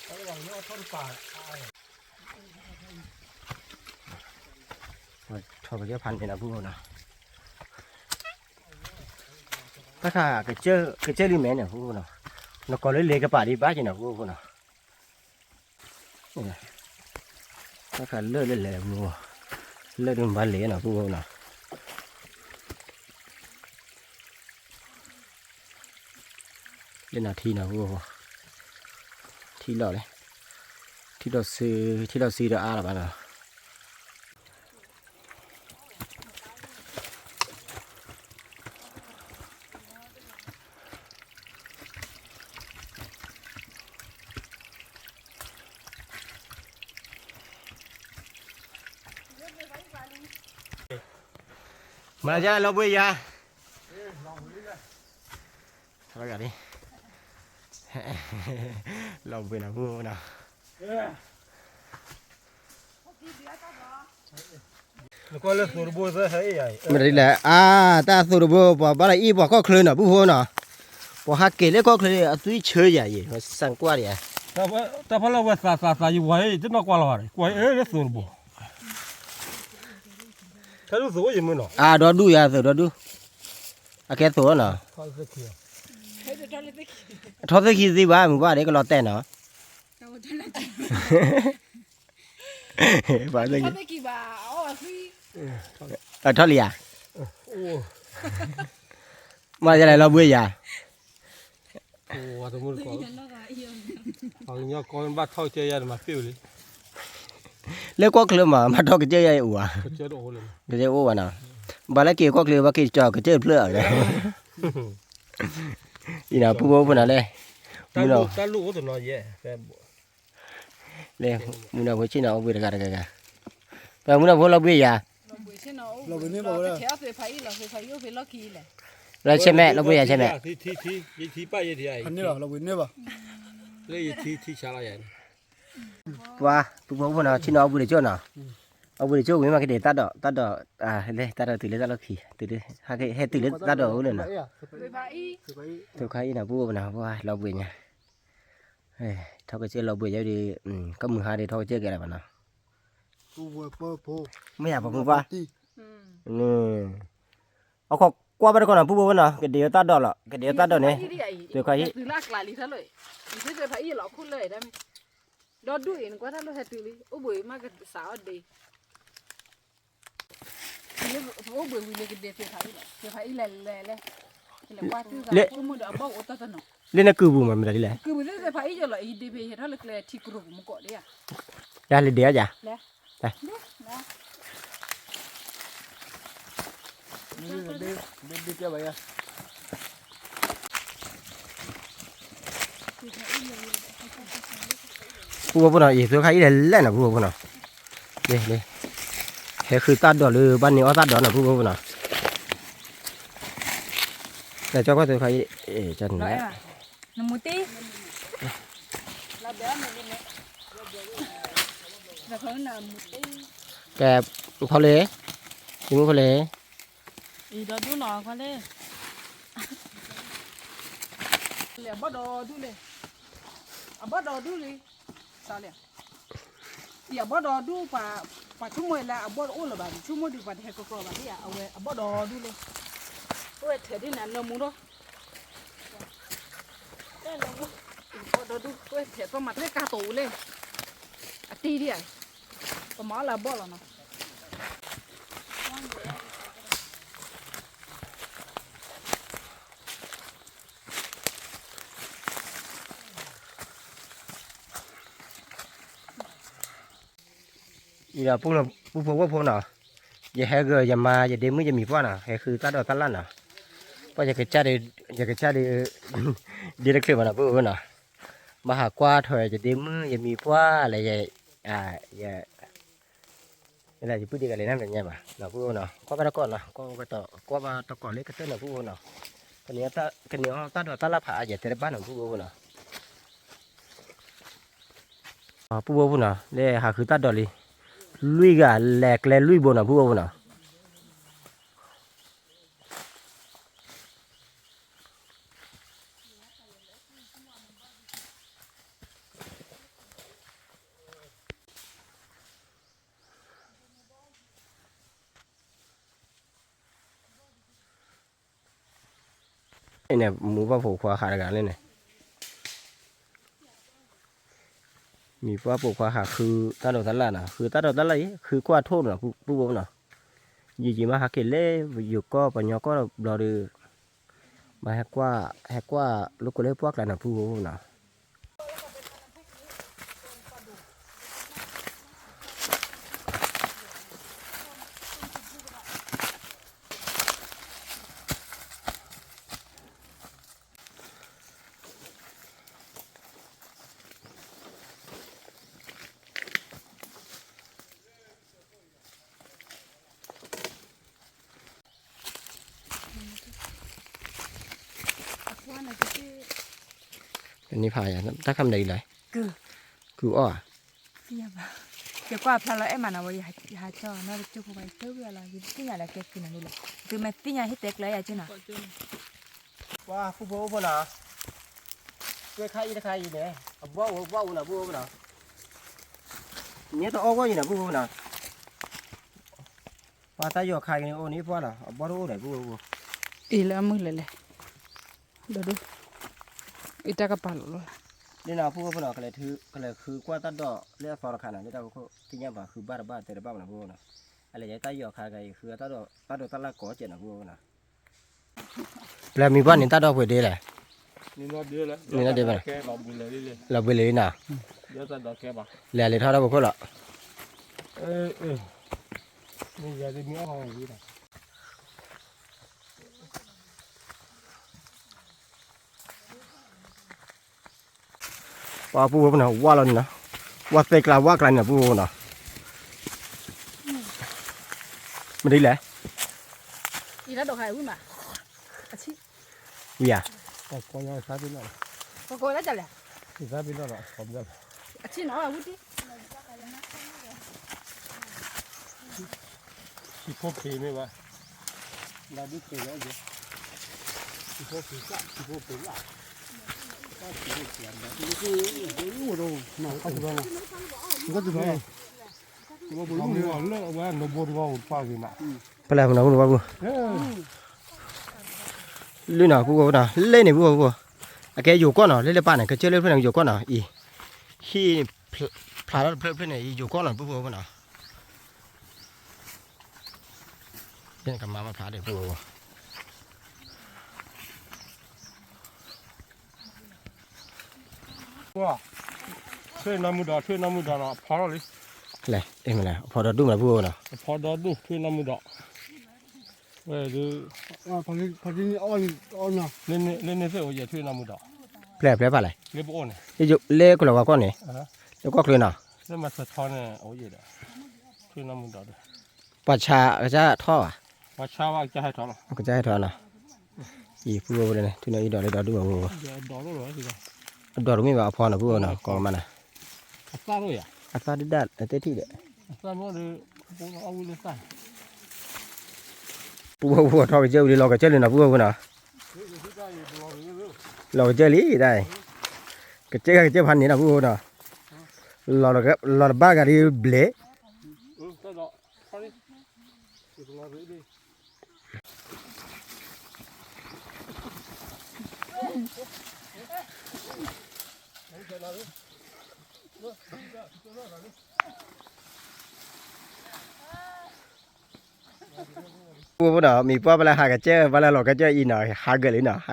ၣ်လံနီၤ ထီၣ်လံ ထီၣ်ကစၢၢ်ဖးန့ၣ်နီၤ ပုၢ်ဖိနီၤ တၢ်ခါ ကစၢၢ်လံမဲာ်န့ၣ် ပုၢ်ဖိနီၤ နကိးလၢလဲၤကပၤဒံးဘၣ်က့ၤနီၤ ပုၢ်ဖိနီၤ တၢ်ခါလၢာ်လၢလဲၤ ပုၢ်ဖိ လၢာ်ဒုးမၤဘၣ်လဲၤနီၤ ပုၢ်ဖိနီၤ လၢနီၤထံနီၤ ပုၢ်ဖိ ထံလီၢ်လၢ ထံလီၢ်ဆူ ထံလီၢ်ဆူဒီးအါလီၤဘၣ်နီၤ မၤယါလီၤဘှံးယၤ လီၤဘှံးနီၤ ပုၢ်ဖိနီၤ မ့ၢ်ဒ်လဲၣ် အါ တၢ်သိၣ်တဘိ ပှၤဘၣ်လီၤအံၤ ပှၤကီၢ်ချၢနီၤ ပုၢ်ဖိနီၤ ပှၤဟးက့ၤလၢကီၢ်ချၢ အသွံၣ်ဆၢယၤအံၤ စၢ်ကွၢ်ဒံးဧါ တၢ်ဖီလၢဝဲသးသးသးယဝၤအံၤ တနီၢ်ကွၢ်လီၤဘၣ် ကွၢ်အံၤလၢသိၣ်တဘိ အါဒီဒူၣ်ယၤသိၣ်ဒီဒူၣ် အကဲသိၣ်နီၤ အထီသ့ၣ်ခံသ့ဘၣ် မုၢ်ဘၣ်ဒ်ကလီၤတဲာ်နီၤ ပှၤသ့ၣ်ခံ အထီလံယၤ မ့ၢ်ယလဲၤလီၤဘှံးယၤ လၢကီၢ်ချၢမး ဘၣ်ထီၣ်ကစၢၢ်ယၤအံၤအိၣ်ဧါ ကစၢၢ်အိၣ်ဘၣ်နီၤ ဘၣ်လၢက့ၤကီၢ်ချၢ ဘၣ်က့ၤကၠီၤကစၢၢ်တဖျၢၣ်အီၤ အံၤနီၤ ပုၢ်ဖိဖိနီၤလဲၣ် မုၢ်နီၤ လၢ မုၢ်နီၤဖိဆ့ၣ်နီၤအိၣ်ဘှံးတဂၤတဂၤဂၤ ပမုၢ်နီၤဖိလီၤဘှံးယၤ လၢဆဲမဲာ် လီၤဘှံးယၤဆဲမဲာ် ပှၤ ပုၢ်ဖိဖိနီၤ ဆ့ၣ်နီၤအိၣ်ဘှံးတကၠိၢ်နီၤ အိၣ်ဘှံးတကၠိၢ်ဝံၤမးကဒ့ၣ်တၢ်ဒိး တၢ်ဒိး လၢတၢ်ဒိးတုၤလၢတၢ်လီၢ်ခံ တုၤလၢ ဟဲတုၤလၢတၢ်ဒိးအိၣ်လၢနီၤ သုးခါအံၤနီၤ ပုၢ်ဖိနီၤ ပှၤလီၤဘှံးညါ ထီၣ်ကစၢၢ်လီၤဘှံးယၤဒီး ကမုၢ်ဟါဒီးထီၣ်ကစၢၢ်ကဲလၢၤဘၣ်နီၤ မ့ၢ်ယၤပှၤမုၢ်ပှၢ် အခီကွၢ်ဘၣ်တခီနီၤ ပုၢ်ဖိဖိနီၤ ကဒ့ၣ်တၢ်ဒိးလီၤ ကဒ့ၣ်တၢ်ဒိးန့ၣ် သုးခါအံၤ ဒီဒူၣ်အံၤ နကွၢ်တၢ်လၢဟဲတုၤလံ အိၣ်ဘှံးမးကစးအီၤဒ့ အိၣ်ဘှံးဝံၤလၢကဒ့ၣ်သ့ၣ်ဖးအံၤလီၤ သ့ၣ်ဖးအံၤလဲၤလဲၤလဲၤ လဲၤကွၢ်သုသး ဆိကမိၣ်ဒီးအဘီၣ်အိၣ်တၢ်တနီၤ လၢနကုၢ်ပူၤမးမတၤဒ်လဲၣ် ကုၢ်ပူၤသ့ၣ်သ့ၣ်ဖးအံၤယီၤလီၤ အံၤဒ့ၣ်ဖဲဟဲထီၣ်လၢကျဲထံကရူၢ်ပူၤမကီးဒ်ဧါ ယၤလဲၤဒ့ၣ်ဧါယၤ လဲၤ ပုၢ်ဖိဖိနီၤ ယသုးခါအံၤလဲၤလဲၣ်နီၤ ပုၢ်ဖိဖိနီၤ ဟဲဃုတၢ်ဒိးလၢဘၣ်န့ၢ်အီၣ်တၢ်ဒိးနီၤ ပုၢ်ဖိဖိနီၤ လဲၤကၠီကွၢ်သုးခါအံၤ နမူတ့ ကဲ ဖီလ့ ယမူဖီလ့ အံၤဒီဒူၣ်နီၤ ကွၢ်လ့ လဲၤအဘီၣ်ဒီဒူၣ်လံ အဘီၣ်ဒီဒူၣ်လံ စးလဲၣ် ယအဘီၣ်ဒီဒူၣ် ပှၤဆိကမိၣ်လၢအဘီၣ်တအိၣ်လၢၤဘၣ် ဆိကမိၣ်ဒံးပှၤတဟဲကီကီဘၣ်ဒ်ဧါ အဝဲအဘီၣ်ဒီဒူၣ်လံ အိၣ်ဝဲထဲးဒ်နၤနၢမူဒီး ဘီၣ်ဒီဒူၣ် အိၣ်ဝဲထဲးသီၣ်မၤတရ့ၣ်ကါတိၤလဲၣ် အတံၢ်ဒ်ဧါ ပမၤအီၣ်လၢအဘီၣ်လီၤနီၤ အံၤဒီးပုၢ်ဖိဝဲၢ်ဖိနီၤ, ယဟဲဂ့ၤယမါယဒ့မုၣ်ယမံၤပှၢ်နီၤ, ဟဲဃုတၢ်ဒိးတၢ်လၢ်နီၤ, ပှၤယကစၢ်ဒုး ယကစၢ်ဒုး ဒ့တချုးဘၣ်နီၤ ပုၢ်ဖိနီၤ, ဘၣ်ဟးကွၢ်ထွဲယဒ့မုၣ်ယမံၤပှၢ်လၢ ယပုၢ်ဒ့ကလဲၤနၤတညါဘၣ်နီၤ ပုၢ်ဖိနီၤ, ကွၢ်ဘၣ်တကိးနီၤ, ကွၢ်ဘၣ်တကိးလၢကတၢၢ်နီၤ ပုၢ်ဖိနီၤ, ကန့ၢ်အီၣ်တၢ်ဒိးတၢ်လၢ်ဖးအါယဲၢ်တဲတဘၣ်နီၤ ပုၢ်ဖိနီၤ, ပုၢ်ဖိနီၤ, လၢဟးဃုတၢ်ဒိးလံ, လွံၢ်ဂၤလဲၤကျဲလွံၢ်ဘိနီၤ ပုၢ်ဖိနီၤ, န့ၣ် မူပှၢ်ဖိခွါဃးတဂၤလၢန့ၣ်, မံၤပှၢ်ဖိခွါဃးဃုတၢ်ဒိးတၢ်လၣ်နီၤ, ဃုတၢ်ဒိးတၢ်လၣ်အံၤ ဃုကွၢ်ထိၣ်နီၤ ပုၢ်ဖိနီၤ, ယံာ်ယံာ်မးဟးက့ၤလၢယိၤကီၢ်ပှၤညီကီၢ်ဘျီဒီး, မ့ၢ်ဟဲကွၢ် ဟဲကွၢ်လိာ်ကွဲလၢပှၢ်ကျါနီၤ ပုၢ်ဖိနီၤ. န့ၣ်ဖးယၤ တၢ်ခါမနုၤအံၤလဲၣ်, ကုၢ်အီၣ်ဧါ, ယကွၢ်ဖျါလီၤအဲၣ်မးနီၤဝဲ ယဟးကၠီနီတကၠိဖိဘၣ် ယတဝံၤလီၤ ယသ့ၣ်ညါလၢကဲကုၢ်နီၤန့ၣ်လီၤ, သုမ့ၢ်သ့ၣ်ညါဟ့ၣ်တဲကျၢၤယၤကၠိနီၤ. ပှၤပုၢ်ဖိအိၣ်ဖိနီၤ, ကွဲခါအံၤတခါအံၤန့ၣ် အဘီအိၣ်ဘီအိၣ်နီၤ ပုၢ်ဖိနီၤ, ညဲတအီၣ်ဂီၢ်အံၤနီၤ ပုၢ်ဖိနီၤ, ပှၤတၢ်ယီၤခါက့ၤန့ၣ်အိၣ်န့ၣ်ပှၢ်လီၤ အဘီတအိၣ်ဒီး ပုၢ်ဖိ, အံၤလၢအမုၢ်လဲၤလဲၤ, ဒီးဒိၣ်, အံၤတၢ်ကပာ်လီၤလီၤ, ဒ်နီၤ ပုၢ်ဖိနီၤ ကလဲၤဃုကွၢ်တၢ်ဒိးလၢအသီတခါနီၤ လၢတၢ်ခိခိၣ် သ့ၣ်ညါဘၣ်ဃုဘၣ်တဘၣ်တဲတဘၣ်မးနီၤ ပုၢ်ဖိနီၤ, အလဲၤယတၢ်ယီၤခါက့ၤ ဃုတၢ်ဒိး တၢ်ဒိးတၢ်လၣ်ကိးကဲးနီၤ ပုၢ်ဖိနီၤ. ပျဲမံၤပှၢ်န့ၣ် တၢ်ဒိးပှ့ၤဒ့လဲၣ်, န့ၣ်ဒ့ဘၣ်, လီၤဘှံးလံနီၤ, လဲၤလံထီၣ်တၢ်ဖိခိၣ်လီၤ, ပှၤပုၢ်ဖိနီၤ ဝၢ်လီၤန့ၣ်နီၤ, ဝၢ်သဲကျါဝၢ်ကျါန့ၣ်နီၤ ပုၢ်ဖိနီၤ, မ့ၢ်ဒ်လဲၣ်, ဝံၤဧါ, ဖဲလဲၣ်မနုၤ ပုၢ်ဖိနီၤ လၢနီၤ ပုၢ်ဖိနီၤ လၢန့ၣ် ပုၢ်ဖိဖိ, အကဲယိၤကီၢ်နီၤ လၢလၢပၢ်န့ၣ် ကစၢၢ်လၢဖျၢၣ်န့ၣ် ယိၤကီၢ်နီၤ အံၤ, ဟံၣ်ဖျါထီၣ်တဖျၢၣ်ဖျၢၣ်န့ၣ် ယိၤကီၢ်နီၤ ပုၢ်ဖိဖိနီၤ, ကမၤဘၣ်ဖျါဒံး ပုၢ်ဖိဖိ ထွံၣ်နီၢ်မုၢ်ဒီး ထွံၣ်နီၢ်မုၢ်ဒီးနီၤ အဖီထီၣ်လံ, လဲၣ် အ့ၣ်မလဲၣ် အဖီဒီဒူၣ်မလဲၣ် ပုၢ်ဖိနီၤ, အဖီဒီဒူၣ် ထွံၣ်နီၢ်မုၢ်ဒီး, ဝဲဒုး, လၢန့ၣ်သ့ၣ်အိၣ်ယဲၢ်ထွံၣ်နီၢ်မုၢ်ဒီး, ဖျဲၣ်ဖျဲၣ်ဖးလဲၣ်, လၢပအိၣ်န့ၣ်, လၢကလီၤဝါကီၢ်န့ၣ်, လၢကီၢ်ချၢနီၤ, လၢမၤစၢၤထီန့ၣ် အိၣ်ယဲၢ်ဒီး, ထွံၣ်နီၢ်မုၢ်ဒီး ပှၤဆါကစၢ်ထီဘၣ်, ပှၤဆါဘၣ်ကစၢ်ဟဲထီလီၤ, ကစၢ်ဟဲထီနီၤ, အံၤ ပုၢ်ဖိဖိန့ၣ် ထွံၣ်နီၢ်အံၤဒီးလၢဒီဒူၣ်မး ပုၢ်ဖိ, အဒိးတမ့ၢ်ဘၣ်အဖီနီၤ ပုၢ်ဖိနီၤ ကိးမးနီၤ, အသၣ်ဒုးဒၣ်အသ့ၣ်ထံၣ်ဒီး, ပုၢ်ဖိဖိထီၣ်ကစၢၢ်ဝံၤလၢလီၤကစၢၢ်လံနီၤ ပုၢ်ဖိဖိနီၤ, လီၤကစၢၢ်လံတၢ်, ကစၢၢ်ဂၤကစၢၢ်ဖးန့ၣ်နီၤ ပုၢ်ဖိနီၤ, လီၤတဘၣ်ဂၤဒ်ဘျဲၣ် ပုၢ်ဖိနီၤ မံၤပှၢ်ပှၤလၢဟးကစၢၢ် ပှၤလၢလီၤကစၢၢ်အံၤနီၤ ဟးဂၢၢ်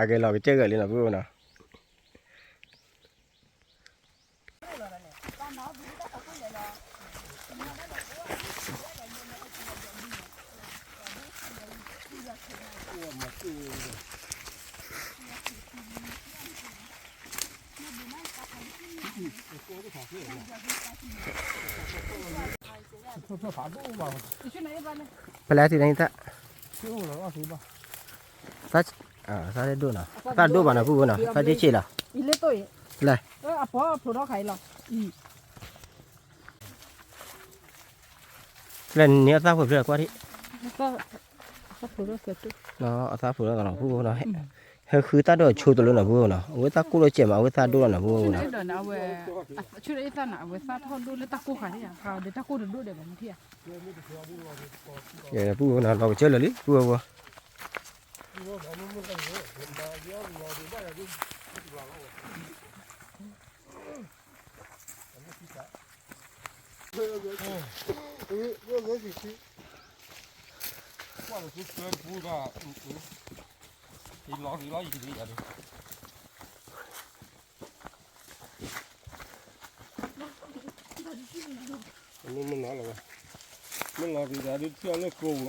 လံနီၤ ဟးဂၢၢ်လီၤကစၢၢ်ဂၢၢ်လံနီၤ ပုၢ်ဖိနီၤ. ဖဲလဲၣ်ထံၣ်န့ၣ်တၢ်, သၣ်ဒိၣ်နီၤ သၣ်ဒိၣ်ဘၣ်နီၤ ပုၢ်ဖိနီၤ သၣ်ဒ့ဆံးလီၤ, လဲၣ်, လဲၣ်န့ၣ်အသၣ်ဖိဖျၢၣ် ကွၢ်ထံၣ်, အသၣ်ဖိလီၤနီၤ ပုၢ်ဖိနီၤ, ဟဲဃုသၣ်ဒိၣ်ဆိတလိနီၤ ပုၢ်ဖိနီၤ အဝဲသၣ်ကိၢ်လီၤစဲးမး အဝဲသၣ်ဒိၣ်လီၤနီၤ ပုၢ်ဖိနီၤ. ပုၢ်ဖိနီၤ လီၤကစၢၢ်လၢာ်လံ ပုၢ်ဖိ, မ့ၢ်မနုၤလီၤဝဲ, မ့ၢ်လီၤက့ၤဒီးဒုးထံၣ်အီၤလၢကိးလီၤဝဲ, အံၤနီၤ ပုၢ်ဝဲၢ်အိၣ်နီၤ, ပှၤလဲ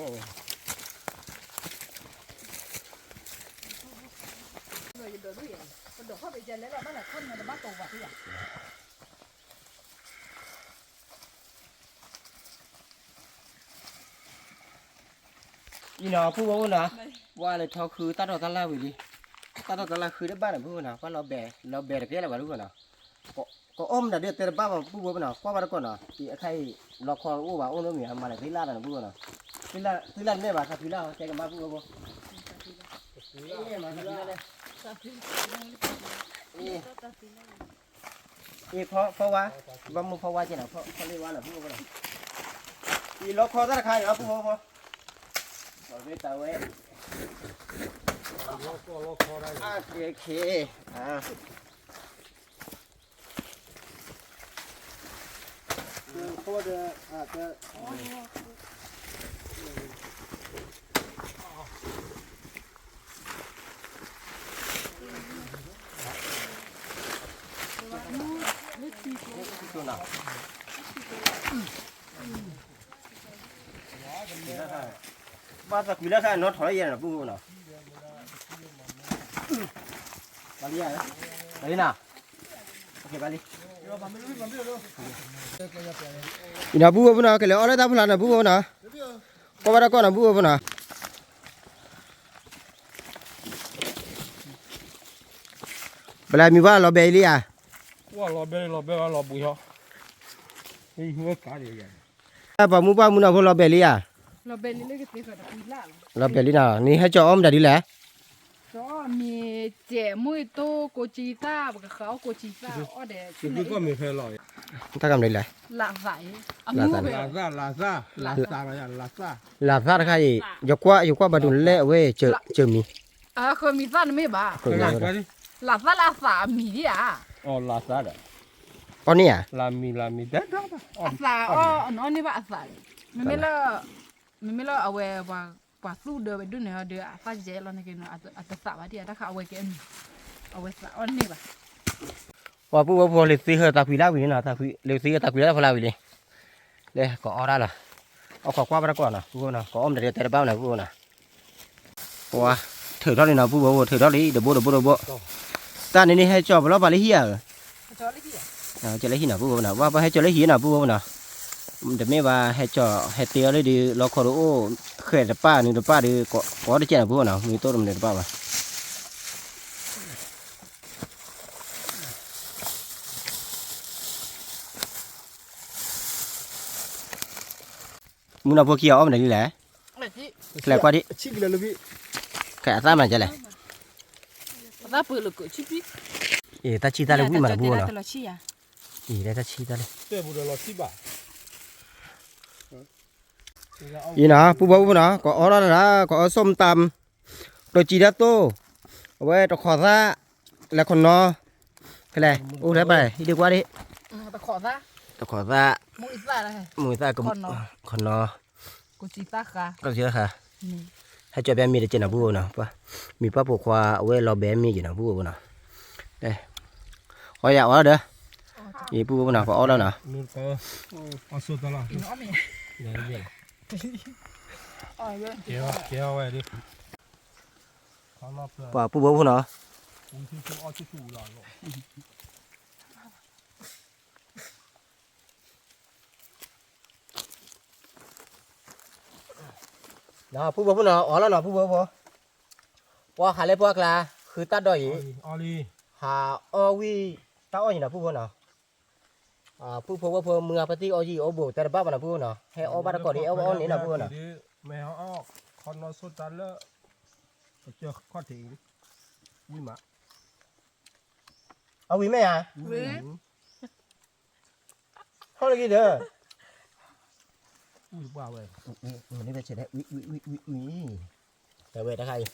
ၤထီၣ်ဃုတၢ်ထီၣ်တၢ်လၢ်ဝံၤလံ, တၢ်ထီၣ်တၢ်လၢ်ဃုတဘၣ်နီၤ ပုၢ်ဝဲၢ်နီၤ, ပှၤလီၤဘဲၤ လီၤဘဲၤတကဲလၢၤဘၣ် ပုၢ်ဝဲၢ်နီၤ, ကအီၣ်မ့ၢ်တၢ်ဒုးတဲတဘၣ်ဘၣ် ပုၢ်ဝဲၢ်နီၤ, ကွၢ်ဘၣ်တကီၢ်နီၤ, အံၤအခါအံၤ လီခီအိၣ်ဘၣ် အိၣ်နီတမံၤ အမၤလၢသ့လၢ်တၢ်နီၤ ပုၢ်ဝဲၢ်နီၤ, သ့လၢ်တမ့ၢ်ဘၣ် သးဖံလၢ် တဲကမၣ်ပုၢ်ဝဲၢ်ဖိ, အ့ၣ် ဖီဝါ, ဘၣ်မုၢ်ဖီဝါကဲနီၤ ဖီလ့ၣ်ဝါနီၤ ပုၢ်ဝဲၢ်နီၤ, အံၤလီခီတၢ်တခါအံၤလီၤ ပုၢ်ဝဲၢ်ဖိ, လီၤဝဲတၢ်ဝဲ, အကဲခဲ, ဘၣ်သးကွံလၢခါနီၣ်ထီၣ်လၢယဲနီၤ ပုၢ်ဝဲၢ်နီၤ, ဘၣ်လံယၤ, ဘၣ်လံနီၤ, ဘၣ်လံ, အံၤနီၤ ပုၢ်ဝဲၢ်ဖိနီၤ ကလဲၤအီၣ်လၢတၢ်ဖျါနီၤ ပုၢ်ဝဲၢ်ဖိနီၤ, ကွၢ်ဘၣ်တၢ်ကီၢ်နီၤ ပုၢ်ဝဲၢ်ဖိနီၤ, ဘၣ်လၢမံၤဘၣ်လီၤဘဲၤလံဧါ, လီၤဘဲၤလီၤဘဲၤလီၤဘုးဟီ, ပှၤမူပှၢ်မူနီၤဖိလီၤဘဲၤလံဧါ, လီၤဘဲၤလံနီၤ, နဟဲကၠီအီၣ်မတၤဒ်လဲၣ်, ကၠီအီၣ်မ့ၤစဲးမူၢ်တိၢ်ကိးကၠံသၣ် ပကဃးအီၣ်ကိးကၠံသၣ်အီၣ်ဒီး, တၢ်ကမၤဒ်လဲၣ်, လၣ်သၣ်, လၣ်သၣ်တခါအံၤ ယကွၢ် ယကွၢ်ဘၣ်ဒိးလဲၣ်အဝဲ ကၠၢမံၤ, မံၤသၣ်နမ့ၢ်ဘၣ်, လၣ်သၣ်လၢအသၣ်အမံၤဒ်ဧါ, အီၣ်န့ၣ်ဧါ, အသၣ်အီၣ်နီၢ်န့ၢ်ဘၣ်အသၣ်, မ့မ့ၢ်လၢ မ့မ့ၢ်လၢအဝဲ ပှၤသူၣ်ဒၢဝဲဒိၣ်န့ၣ်ဒီး အသၣ်ကဲလီၤန့ၣ်က့ၤနီၤ အတသၣ်ဘၣ်ဒ်ဧါ တၢ်ခါအဝဲကဲအမံၤ, အဝဲသၣ်အီၣ်န့ၢ်ဘၣ်, ပှၤပုၢ်ဝဲၢ်ဖိလၢသ့ဟၢသးကွံလၢဝံၤလံနီၤ, လၢသ့ဟၢသးကွံလၢတၢ်ဖီလာ်ဝံၤလံ, လၢကအီၣ်တၢ်လီၤ, အီၣ်ခိးကွၢ်ဘၣ်တၢ်ကီၢ်နီၤ ပုၢ်ဝဲၢ်နီၤ, ကအီၣ်မတၤဒ်တဲတဘၣ်နီၤ ပုၢ်ဝဲၢ်နီၤ ပှၤထုးထီၣ်လံနီၤ ပုၢ်ဝဲၢ်ဖိ ထုးထီၣ်လံ တဘိတဘိတဘိ, တၢ်န့ၣ်န့ၣ်ဟဲကၠီၤပလီၢ်ပာ်လၢဟံၣ်ဧါ, ကၠီၤလၢဟံၣ်နီၤ ပုၢ်ဝဲၢ်နီၤ, ပှၤပှၤဟဲကၠီၤလၢဟံၣ်နီၤ ပုၢ်ဝဲၢ်နီၤ, တမ့ၢ်ဘၣ်ဟဲကၠီၤ ဟဲတ့အီၤလၢဒုး လီခီဒုးအိၣ် ဃဲးတပၣ်နုာ်တပၣ်ဒုး ကိးတကဲနီၤ ပုၢ်ဝဲၢ်နီၤ မ့ၢ်တိၢ်တမနုၤတပၣ်ဘၣ် မုၢ်နီၢ်ဖိခံဂၤအီၣ်မနုၤဒ်လဲၣ်, ကလဲၤကွၢ်ဒံး, ကဲအသၣ်မနုၤလဲၣ်, အသၣ်ပှဲၤလၢကၠံ, အံၤတၢ်ဆံၣ်သၣ်လၢဝံၣ်မးနီၤ ပုၢ်ဝဲၢ်နီၤ, အံၤတၢ်ဆံၣ်သၣ်လၢ, အံၤနီၤ ပုၢ်ဝဲၢ်ဖိနီၤ ကအီၣ်ထီၣ်တၢ် ကအီၣ် ส้มตำ တိၤကၠံတၢ်တိၢ်, အဝဲတခိးသၣ်, လဲၤခိးနီၤ, ဖဲလဲၣ် အိၣ်ထဲပၢ် ဟံးဒုးကွၢ်ဒံး, တခိးသၣ်, မူသၣ်, ခိးနီၤ, ကိးကၠံသၣ်ဃါ, ဟဲကၠီၤပျဲမ့ၤတကဲနီၤ ပုၢ်ဝဲၢ်နီၤ, မံၤပှၢ်ဖိခွါအဝဲလီၤဘဲမ့ၤက့ၤနီၤ ပုၢ်ဝဲၢ်ဖိနီၤ, အီယၤအီၣ်ဒီး, ယပုၢ်ဝဲၢ်ဖိနီၤ ကအီၣ်လီၤနီၤ, ပှၤပုၢ်ဝဲၢ်ဖိနီၤ, ပုၢ်ဝဲၢ်ဖိနီၤ အီၣ်လီၤနီၤ ပုၢ်ဝဲၢ်ဖိ, ပှၤဟးလၢပှၢ်ကျါ ဃုတၢ်ဒီးအံၤ, ဟးအီၣ်ဝံၣ်တၢ်အီၣ်ယံၤနီၤ ပုၢ်ဖိနီၤ, ပုၢ်ဖိဝဲၢ်ဖိမုၢ်အပတံၢ်အီၣ်ယံၤအီၣ်ဘိ တဲတဘၣ်ဘၣ်နီၤ ပုၢ်ဖိနီၤ, ဟဲအီၣ်ဘၣ်တကိးဒီး အီၣ်အီၣ်န့ၣ်နီၤ ပုၢ်ဖိနီၤ, မ့ၢ်ဟဲအီၣ်ခီနီၢ်ဆိတၢ်လၢ ကစၢၢ်ခီၣ်ထံး, ဝံၣ်မး, အဝံၤမ့ၢ်ဧါ, ဟီၣ်လၢက့ၤဒီး, ဝံၣ်ပှၢ်ဝဲ, ဝံၣ်ဝံၣ်ဝံၣ်ဝံၣ်, တဝဲတခါအံၤ,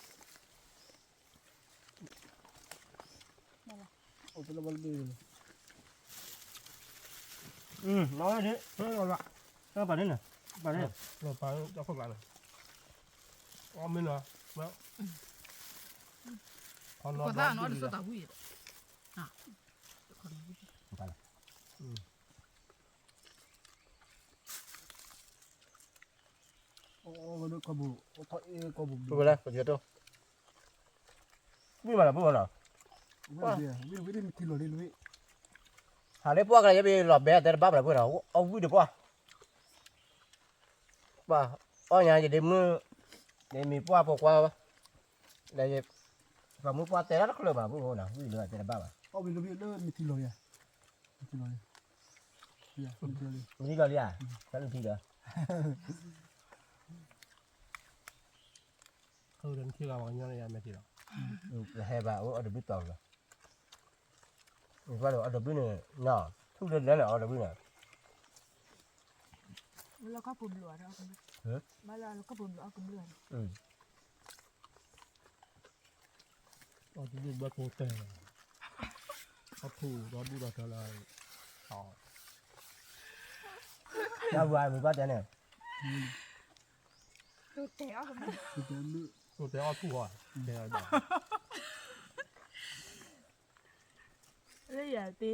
အိၣ်တလၢဘၣ်လၢဘၣ် အင်း လီၤဝဲဒၣ် လီၤလီၤ လီၤပာ်န့ၣ် ပာ်န့ၣ် လီၤပာ်လီၤ တၢ်ခိၣ်ကျါန့ၣ် အီၣ်မ့ၢ်လီၤ ခီနီၤဘျီဒ်လီၤ ပာ်လီၤ အဝဲဒၣ်ကီၢ်ပူၤ ကီၢ်အ့ၣ်ကီၢ်ပူၤ ပူၤလဲၣ် ပကတိၤ ဝံၣ်မးလီၤ ပူၤမးလီၤ ဝံၣ်ဝံၣ်မ့ၢ်ထံလီၤလံ ဟးလၢပှၢ်ကလၢယဘၣ်လီၤဘဲတဲတဘၣ်မးလီၤ ပူၤနီၤ အီၣ်ဝံၣ်ဒီးပှၢ် ပှၢ် အီၣ်ညါယဒ့မုၣ် ဒ့မံၤပှၢ်ဖိခွါ လၢ ပှၤမုၣ်ပှၢ်တဲတၢ်တချုးဘၣ် ပူၤနီၤ ဝံၣ်လၢတဲတဘၣ်ဘၣ် အီၣ်ဝံၣ်လီၤလံ မ့ၢ်ထံလီၤလံ မ့ၢ်ထံလီၤလံ မ့ၢ်ထံလီၤလံဧါ တၢ်လၢထံဒီး ခီဒီးနထံဂၤပှၤကညီန့ၣ်ယမဲာ်ထံလီၤ ပဟဲဘၣ်အိၣ်အီၣ်တဘုၣ်တီၤလီၤ ဘၣ်လီၤအီၣ်တဘုၣ်န့ၣ် နီၤ ထူၣ်လၢလၢန့ၣ်အီၣ်တဘုၣ်န့ၣ် ဘၣ်လီၤခီၣ်ဖိဘျုးအီၣ်ကဘုၣ် အီၣ်တဘုၣ်ဘၣ်ဖိတဲ အီၣ်ထူၣ်ဒီဒူၣ်ဒီထၢလၢ တၢ်ဝါမုၢ်ဘၣ်တဲန့ၣ် တဲအီၣ်ထူၣ်ဟီ တဲဘၣ် လၢယၤတ့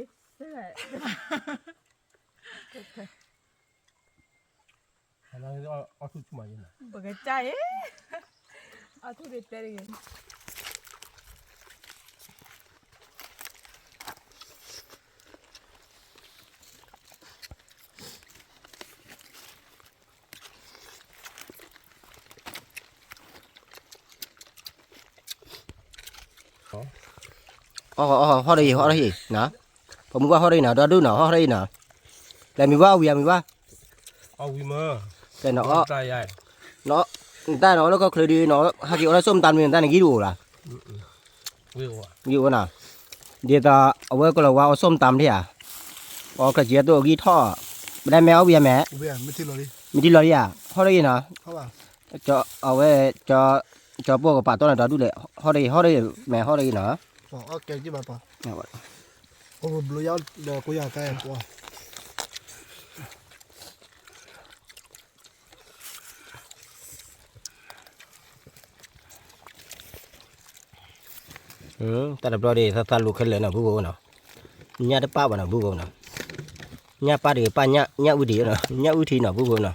အီၣ်ထူၣ်ဆူၣ်မးယဲၢ်နၤ ပကစၢ်အံၤ အီၣ်ထူၣ်ဒ်တဲတဂ့ၤ အီၣ် အီၣ် ဟီၣ်တယံၤ ဟီၣ်တယံၤ နၤ ပမုၢ်ဘၣ်ဟီၣ်တယံၤနၤ ဒီဒူၣ်နၤ ဟီၣ်တယံၤနၤ လဲၤမံၤဘၣ်အီၣ်ဝံၤဧါ မံၤဘၣ် အီၣ်ဝံၤမၢ ကဲနၤ နတၢ်နၤ အီၣ်လၢကီၢ်ချၢဒုး နဟဲက့ၤအီၣ်လၢစိၢ်မတၤမနုၤ နတၢ်နဂံၢ်တအိၣ်လၢ ဂံၢ်အိၣ်နၤ ဒ်သိးအဝဲကလီၤဝါအီၣ်စိၢ်မတၤမတၤဧါ အီၣ်ခၢၣ်စံးအသိးအဂံၢ်ထီၣ် ပဒဲမဲအီၣ်ဝံၤဧါမဲာ် မ့ၢ်ထံလီၤလံဧါ ဟီၣ်တယံၤနၤ အဝဲ ကၠီပိၢ်ကပာ်တီၢ်နၤဒီဒူၣ်လဲၣ် ဟီၣ်တယံၤ ဟီၣ်တယံၤ မဲာ်ဟီၣ်တယံၤနၤ တၢ်တဘျီဒ် သးသးလူၤခဲလၢာ်နီၤ ဖုဖိနီၤ ညၣ်တပၣ်ဘၣ်နီၤ ဖုဖိနီၤ ညၣ်ပၣ်ဒံးပၣ် ညၣ်အုၣ်ဒံးနီၤ ညၣ်အုၣ်ထံနီၤ ဖုဖိနီၤ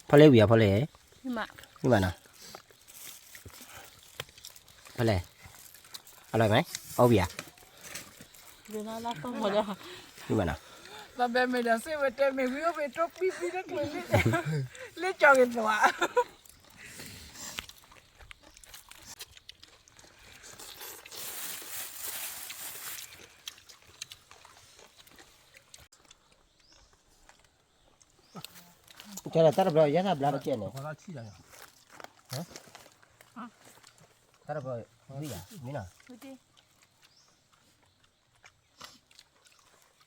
ဖီလဲၣ်ဝံၤဧါ ဖီလဲၣ် မ့ၢ်ဘၣ်နီၤ ဖီလဲၣ် အလီၤမး အီၣ်ဝံၤဧါ မ့ၢ်ဘၣ်နီၤ ဘၣ်မ့ၢ်ဒီးစ့ၢ်ဝဲတဲမ့ၢ်ဝံၤအိၣ်ဖဲတိၢ်ပံပံတချုးလံ လ့ကၠီၤက့ၤသွး ကဲလၢတၢ်တဘျီ ယဲၢ်တၢ်ဘျါတကဲန့ၣ် တၢ်တဘျီ ဝံၤယၤ မ့ၢ်နီၤ အနီၤ အဝဲ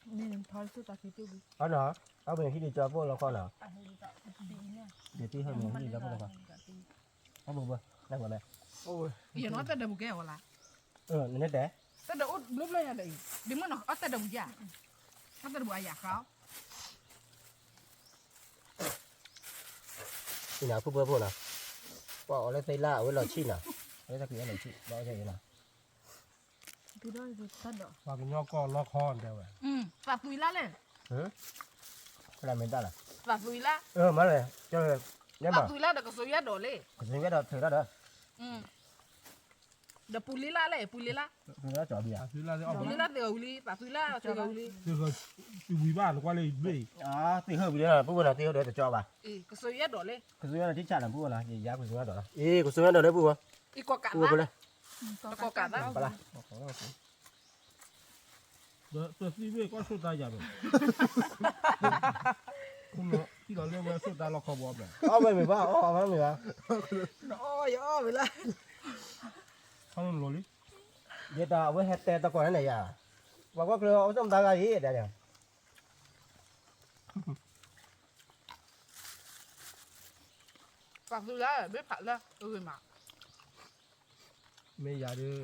ဟံၣ်ဒံးကၠီပိၢ်လီၤခီနီၤ ဒ်တံၢ်ဟဲမ့ၢ်ဟံၣ်ဒံးကၠီပိၢ်လီၤခီ အဘၣ်ဘၣ် နကွၢ်မဲ ယနီၤတၢ်ဒၢးပူၤကဲအီၤလၢ နတဲ တၢ်ဒၢးအိၣ်ဘျီဘျီယၤဒီးအံၤ ဒ်မ့ၢ်နီၤ အတၢ်ဒၢးပူၤယၤ အတၢ်ဒၢးပူၤအယၤဃီ အံၤနၤ ဖုဖုဖိနီၤ ပှၤအီၣ်လၢသ့လၢအဝဲလီၤဆံၣ်နီၤ အဝဲတၢ်က့ၤအီၣ်လီၤဆံၣ် ဘၣ်အီၣ်တၢ်အံၤနီၤ ပှၤကညီကီၢ်လီခီတဲဝဲ သးသွံလၢ်လဲၣ် သးသွံလၢ် မ့ၢ်တၢ်လီၤ သးသွံလၢ် သးသွံလၢ်ဒီးကစိယဲၢ်ဒိးလံ ကစိယဲၢ်ဒိးထုးထီၣ်ဒီး ဒီးပူၤလံလၢ်လဲၣ် ပူၤလံလၢ် ပူၤလံလၢ်သ့ၣ်ဂီၤဝံၤလံ သးသွံလၢ်သ့ၣ်ဂီၤဝံၤလံ သ့ၣ်ဟၢဝံၤလၢ် ပူၤဝဲနီၤ သ့ၣ်ဟၢဒီးတကၠီဘၣ် ကစိယဲၢ်ဒိးလံ ကစိယဲၢ်ဒိးလံ ထံဆးနီၤ ပူၤဝဲနီၤ ယကစိယဲၢ်ဒိးလၢပူၤဝဲ အံၤကစိယဲၢ်ဒိးလၢပူၤဝဲ တကိးကးသး ဒီးပသံမ့ၢ်ကီၢ်ဆိၣ်တၢ်ယၤဘၣ် ထံလီၤလၢဝဲဆိၣ်တၢ်လီခီဘီဘၣ် အီၣ်ဝဲမ့ၢ်ဘၣ် အီၣ်ဝဲမ့ၢ်ဘၣ် နအီၣ်ယအီၣ်ဝဲလၢ ခီလီၤလံ ဒ်တၢ်အဝဲဟဲတဲတကိးန့ၣ်ယၤ ပှၤကွၢ်ကျၢၤအီၣ်စိၣ်မတၤဂၤအံၤ ဒ် ပာ်သူလၢ မ့ၢ်ဖးလၢ အဂ့ၤမး မ့ၢ်ယၤဒုး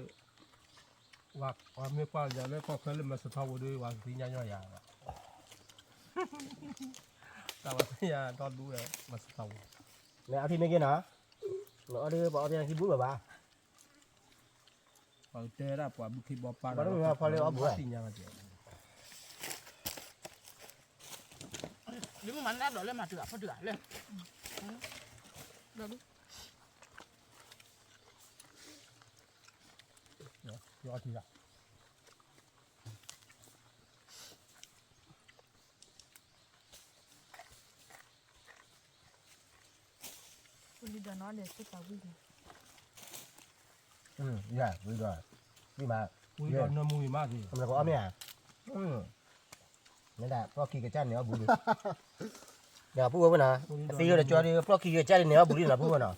ပှၤမ့ၢ်ကွၢ်ယၤလၢကီၢ်ချၢလၢမၤစၢၤထီဘိဒီး ပှၤသ့ၣ်ညါညီယၤဘၣ်, တၢ်ပှၤသ့ၣ်ညါဒီဒူၣ်ဝဲမၤစၢၤထီဘိ, မ့ၢ်အဖံမ့ၢ်က့ၤနီၤ, နအီၣ်ဒီးပှၤအီၣ်သ့ၣ်ညါခံဘူၣ်ဘၣ်ဘၣ်, ပှၤတဲဒၣ်ပှၤဘုခ့ဘီပၢ်လီၤ, ပှၤတမ့ၢ်ဖီလၢအီၣ်ဘူၣ်ဝဲ, လၢမုၢ်မၤနၢ်ဒီးလၢမၤတုၤအဖီတုၤလၢ, ယအီၣ်ထံလီၤ. ဝံၤဒီးနီၢ်ဒီးသ့ၣ်ပာ်ဝံၤန့ၣ်, ယၤ ဝံၤဒီး, ဝံၤမး, ဝံၤဒီးနၢမူဝံၤမးက့ၤ, အမနကအီၣ်မ့ၢ်ဧါ, မ့ၢ်ဒၣ်ဖျီၣ်ခံကစၢ်န့ၣ်အီၣ်ဘူးလံ, ဒီးဖုဝဲပနီၤ, အသံယိဒီးကၠီဒီး ဖျီၣ်ခံကစၢ်န့ၣ်အီၣ်ဘူးလံနီၤ ဖုဝဲနီၤ,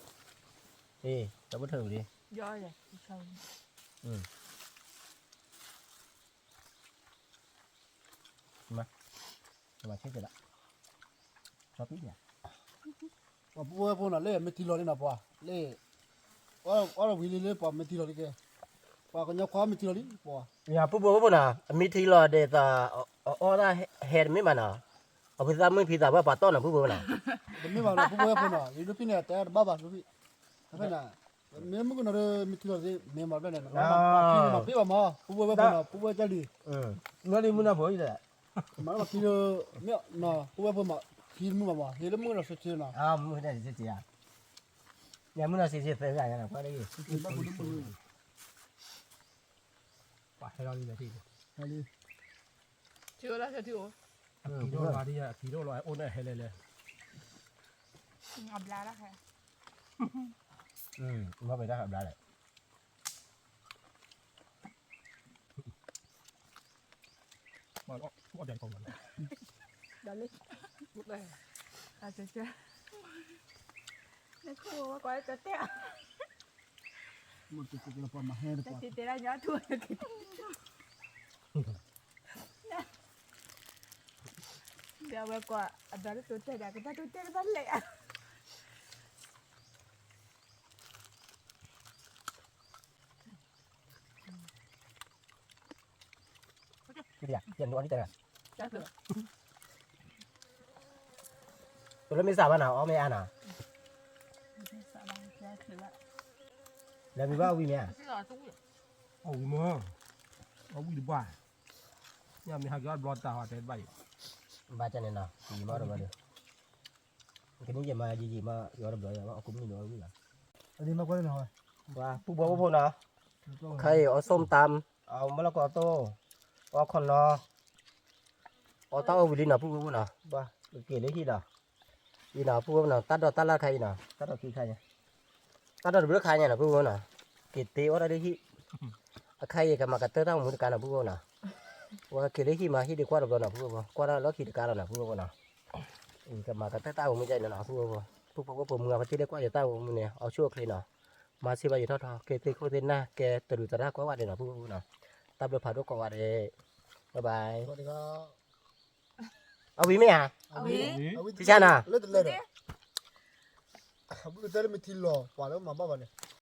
အ့ၣ်, ဒီပုၢ်ထၢၣ်ဝံၤလံ, မၤ, မၤဆ့ကဲဒၣ်, ပှၤပုၢ်ဝဲၢ်ဖိနီၤ လၢမ့ၢ်ထံလီၤလံနီၤပှၤ, လၢ, အီၣ်ဝံၤလံလၢပှၤမ့ၢ်ထံလီၤလံကဲ, ပှၤကညီခွါမ့ၢ်ထံလီၤလံပှၤ, ယၤပုၢ်ဖိဝဲဖိနီၤ အမ့ၢ်ထံလီၤဒ်သိး, အအီၣ်တၢ်ဟဲတမ့ၢ်ဘၣ်နီၤ, အဖုသၣ်မုၣ်ဖံသးပှၢ်ပှၤတီၢ်နီၤ ပုၢ်ဖိဝဲနီၤ, တမ့ၢ်ဘၣ်နီၤ ပုၢ်ဖိဝဲဖိနီၤ ယဒုးဖံန့ၣ် တဲတဘၣ်ဘၣ်ဒုးဖံ, ဖဲန့ၣ် မ့ၢ်မုၣ်ကနီၤဒီး မ့ၢ်ထံလီၤသ့ မ့ၢ်မၤဘျဲၣ်န့ၣ် မၤဖံမၤဖံဘၣ်မး ပုၢ်ဝဲၢ်ဖိနီၤ ပုၢ်ဝဲၢ်ကၢ်လံၤ, မ့ၢ်လံမုၣ်နီၤဖိအံၤလဲၣ်, မၤလၢမၤဖံလၢ, မ့ၢ်နီၤ ပုၢ်ဝဲၢ်ဖိမး ဖံမုၣ်ဘၣ်မး ဟ့ၣ်လၢမုၣ်ကနီၤဆ့ဆ့နီၤ, မုၣ်ကနီၤဆ့ဆ့ဧါ, မုၣ်ကနီၤဆ့ဆ့သၢဂၤညါနီၤ ကွၢ်လၢ, ပှၤဟဲလီၤလံလၢထံၣ်, ထံၣ်အိၣ်လၢထံၣ်အိၣ်, အဖံးထီၣ်လီၤဒ်အဖံးထီၣ်လီၤ အိၣ်န့ၣ်ဟဲလဲၣ်လဲၣ်, အဘျါလၢ်ဟဲ, မ့ၢ်ပတၢ်ဟးဘျါလဲၣ် ဒီးလၢ, အကက, နခိၣ်ဝဲကွၢ်တတဲ, တတဲဒၣ်ညီထူ, ဒီးဝဲကွၢ်အဘျါလၢတိတဲဒၣ် ကတၢ်တိတဲကတၢ်လဲၣ်ဧါ တလၢမ့ၢ်စၢ်ဘၣ်နၤ အီၣ်မ့ၢ်အါနၤ, လဲၤမံၤဘၣ်ဝံၤမ့ၢ်ဧါ, အဝံၤမ့ၢ်, အဝံၤတဘၣ်, ညမ့ၢ်ဟးက့ၤအီၣ်တဘျီတၢ်ဟီတဲတဘၣ်အံၤ, ဘၣ်ကန့ၣ်နီၤ ယံာ်မးတဘျီဒီး, ကနံၣ်ယံာ်မးယံာ်ယံာ်မး ယအီၣ်တဘျီယၤ အီၣ်ကိးမုၢ်နံၤအီၣ်ဝံၤလီၤ, ပူၤဘီဖိဖိနီၤ, ခဲအံၤအီၣ် ส้มตำ, အီၣ်မၢလီၢ်ကီၢ်သိ, အီၣ်ခီၣ်နီၤ, အီၣ်တၢ်အီၣ်ဝံၤလံနီၤ ပုၢ်ဖိဖိနီၤ, ဘၣ်က့ၤလၢဟံၣ်လီၤ, အံၤနီၤ ပုၢ်ဖိဖိနီၤ တၢ်ဒိးတၢ်လၢ်ခါအံၤနီၤ တၢ်ဒိးခံခါညါ, တၢ်ဒိးတဘျုးခါညါနီၤ ပုၢ်ဖိဖိနီၤ, က့ၤတ့အီၣ်တၢ်လၢဟံၣ်, အခါအံၤကမၤကတၢၢ်တၢ်အိၣ်မူတကါနီၤ ပုၢ်ဖိဖိနီၤ, ဝဲက့ၤလၢဟံၣ်မး ဟံၣ်ဒံးကွၢ်တဘျီနီၤ ပုၢ်ဖိဖိ, ကွၢ်တၢ်လၢခံတကါလီၤနီၤ ပုၢ်ဖိဖိနီၤ, အံၤကမၤကတၢၢ်တၢ်အိၣ်မူကါအံၤနီၤ ပုၢ်ဖိဖိ, ဖိမုၣ်ဖိခွါတ့လၢကွၢ်ယတၢ်အိၣ်မူန့ၣ် အီၣ်ဆူၣ်အိၣ်ချ့နီၤ မၤဆ့ဘၣ်ယထီၣ်ထီ ကဲသ့ခိၣ်သ့နၢ် ကဲတရူးသရၣ်ကွၢ်ဝဲဒၣ်နီၤ ပုၢ်ဖိဖိနီၤ, တၢ်ဘျုးဖးဒိၣ်ကိးဂၤဒဲး, bye bye, အဝံၤမ့ၢ်ဧါ, ထံဆါနၤ, လၢတလဲၤဒီး, အဝံၤကတဲလၢမ့ၢ်ထံလီၤ ပှၤလၢမၤဘၣ်ဘၣ်န့ၣ်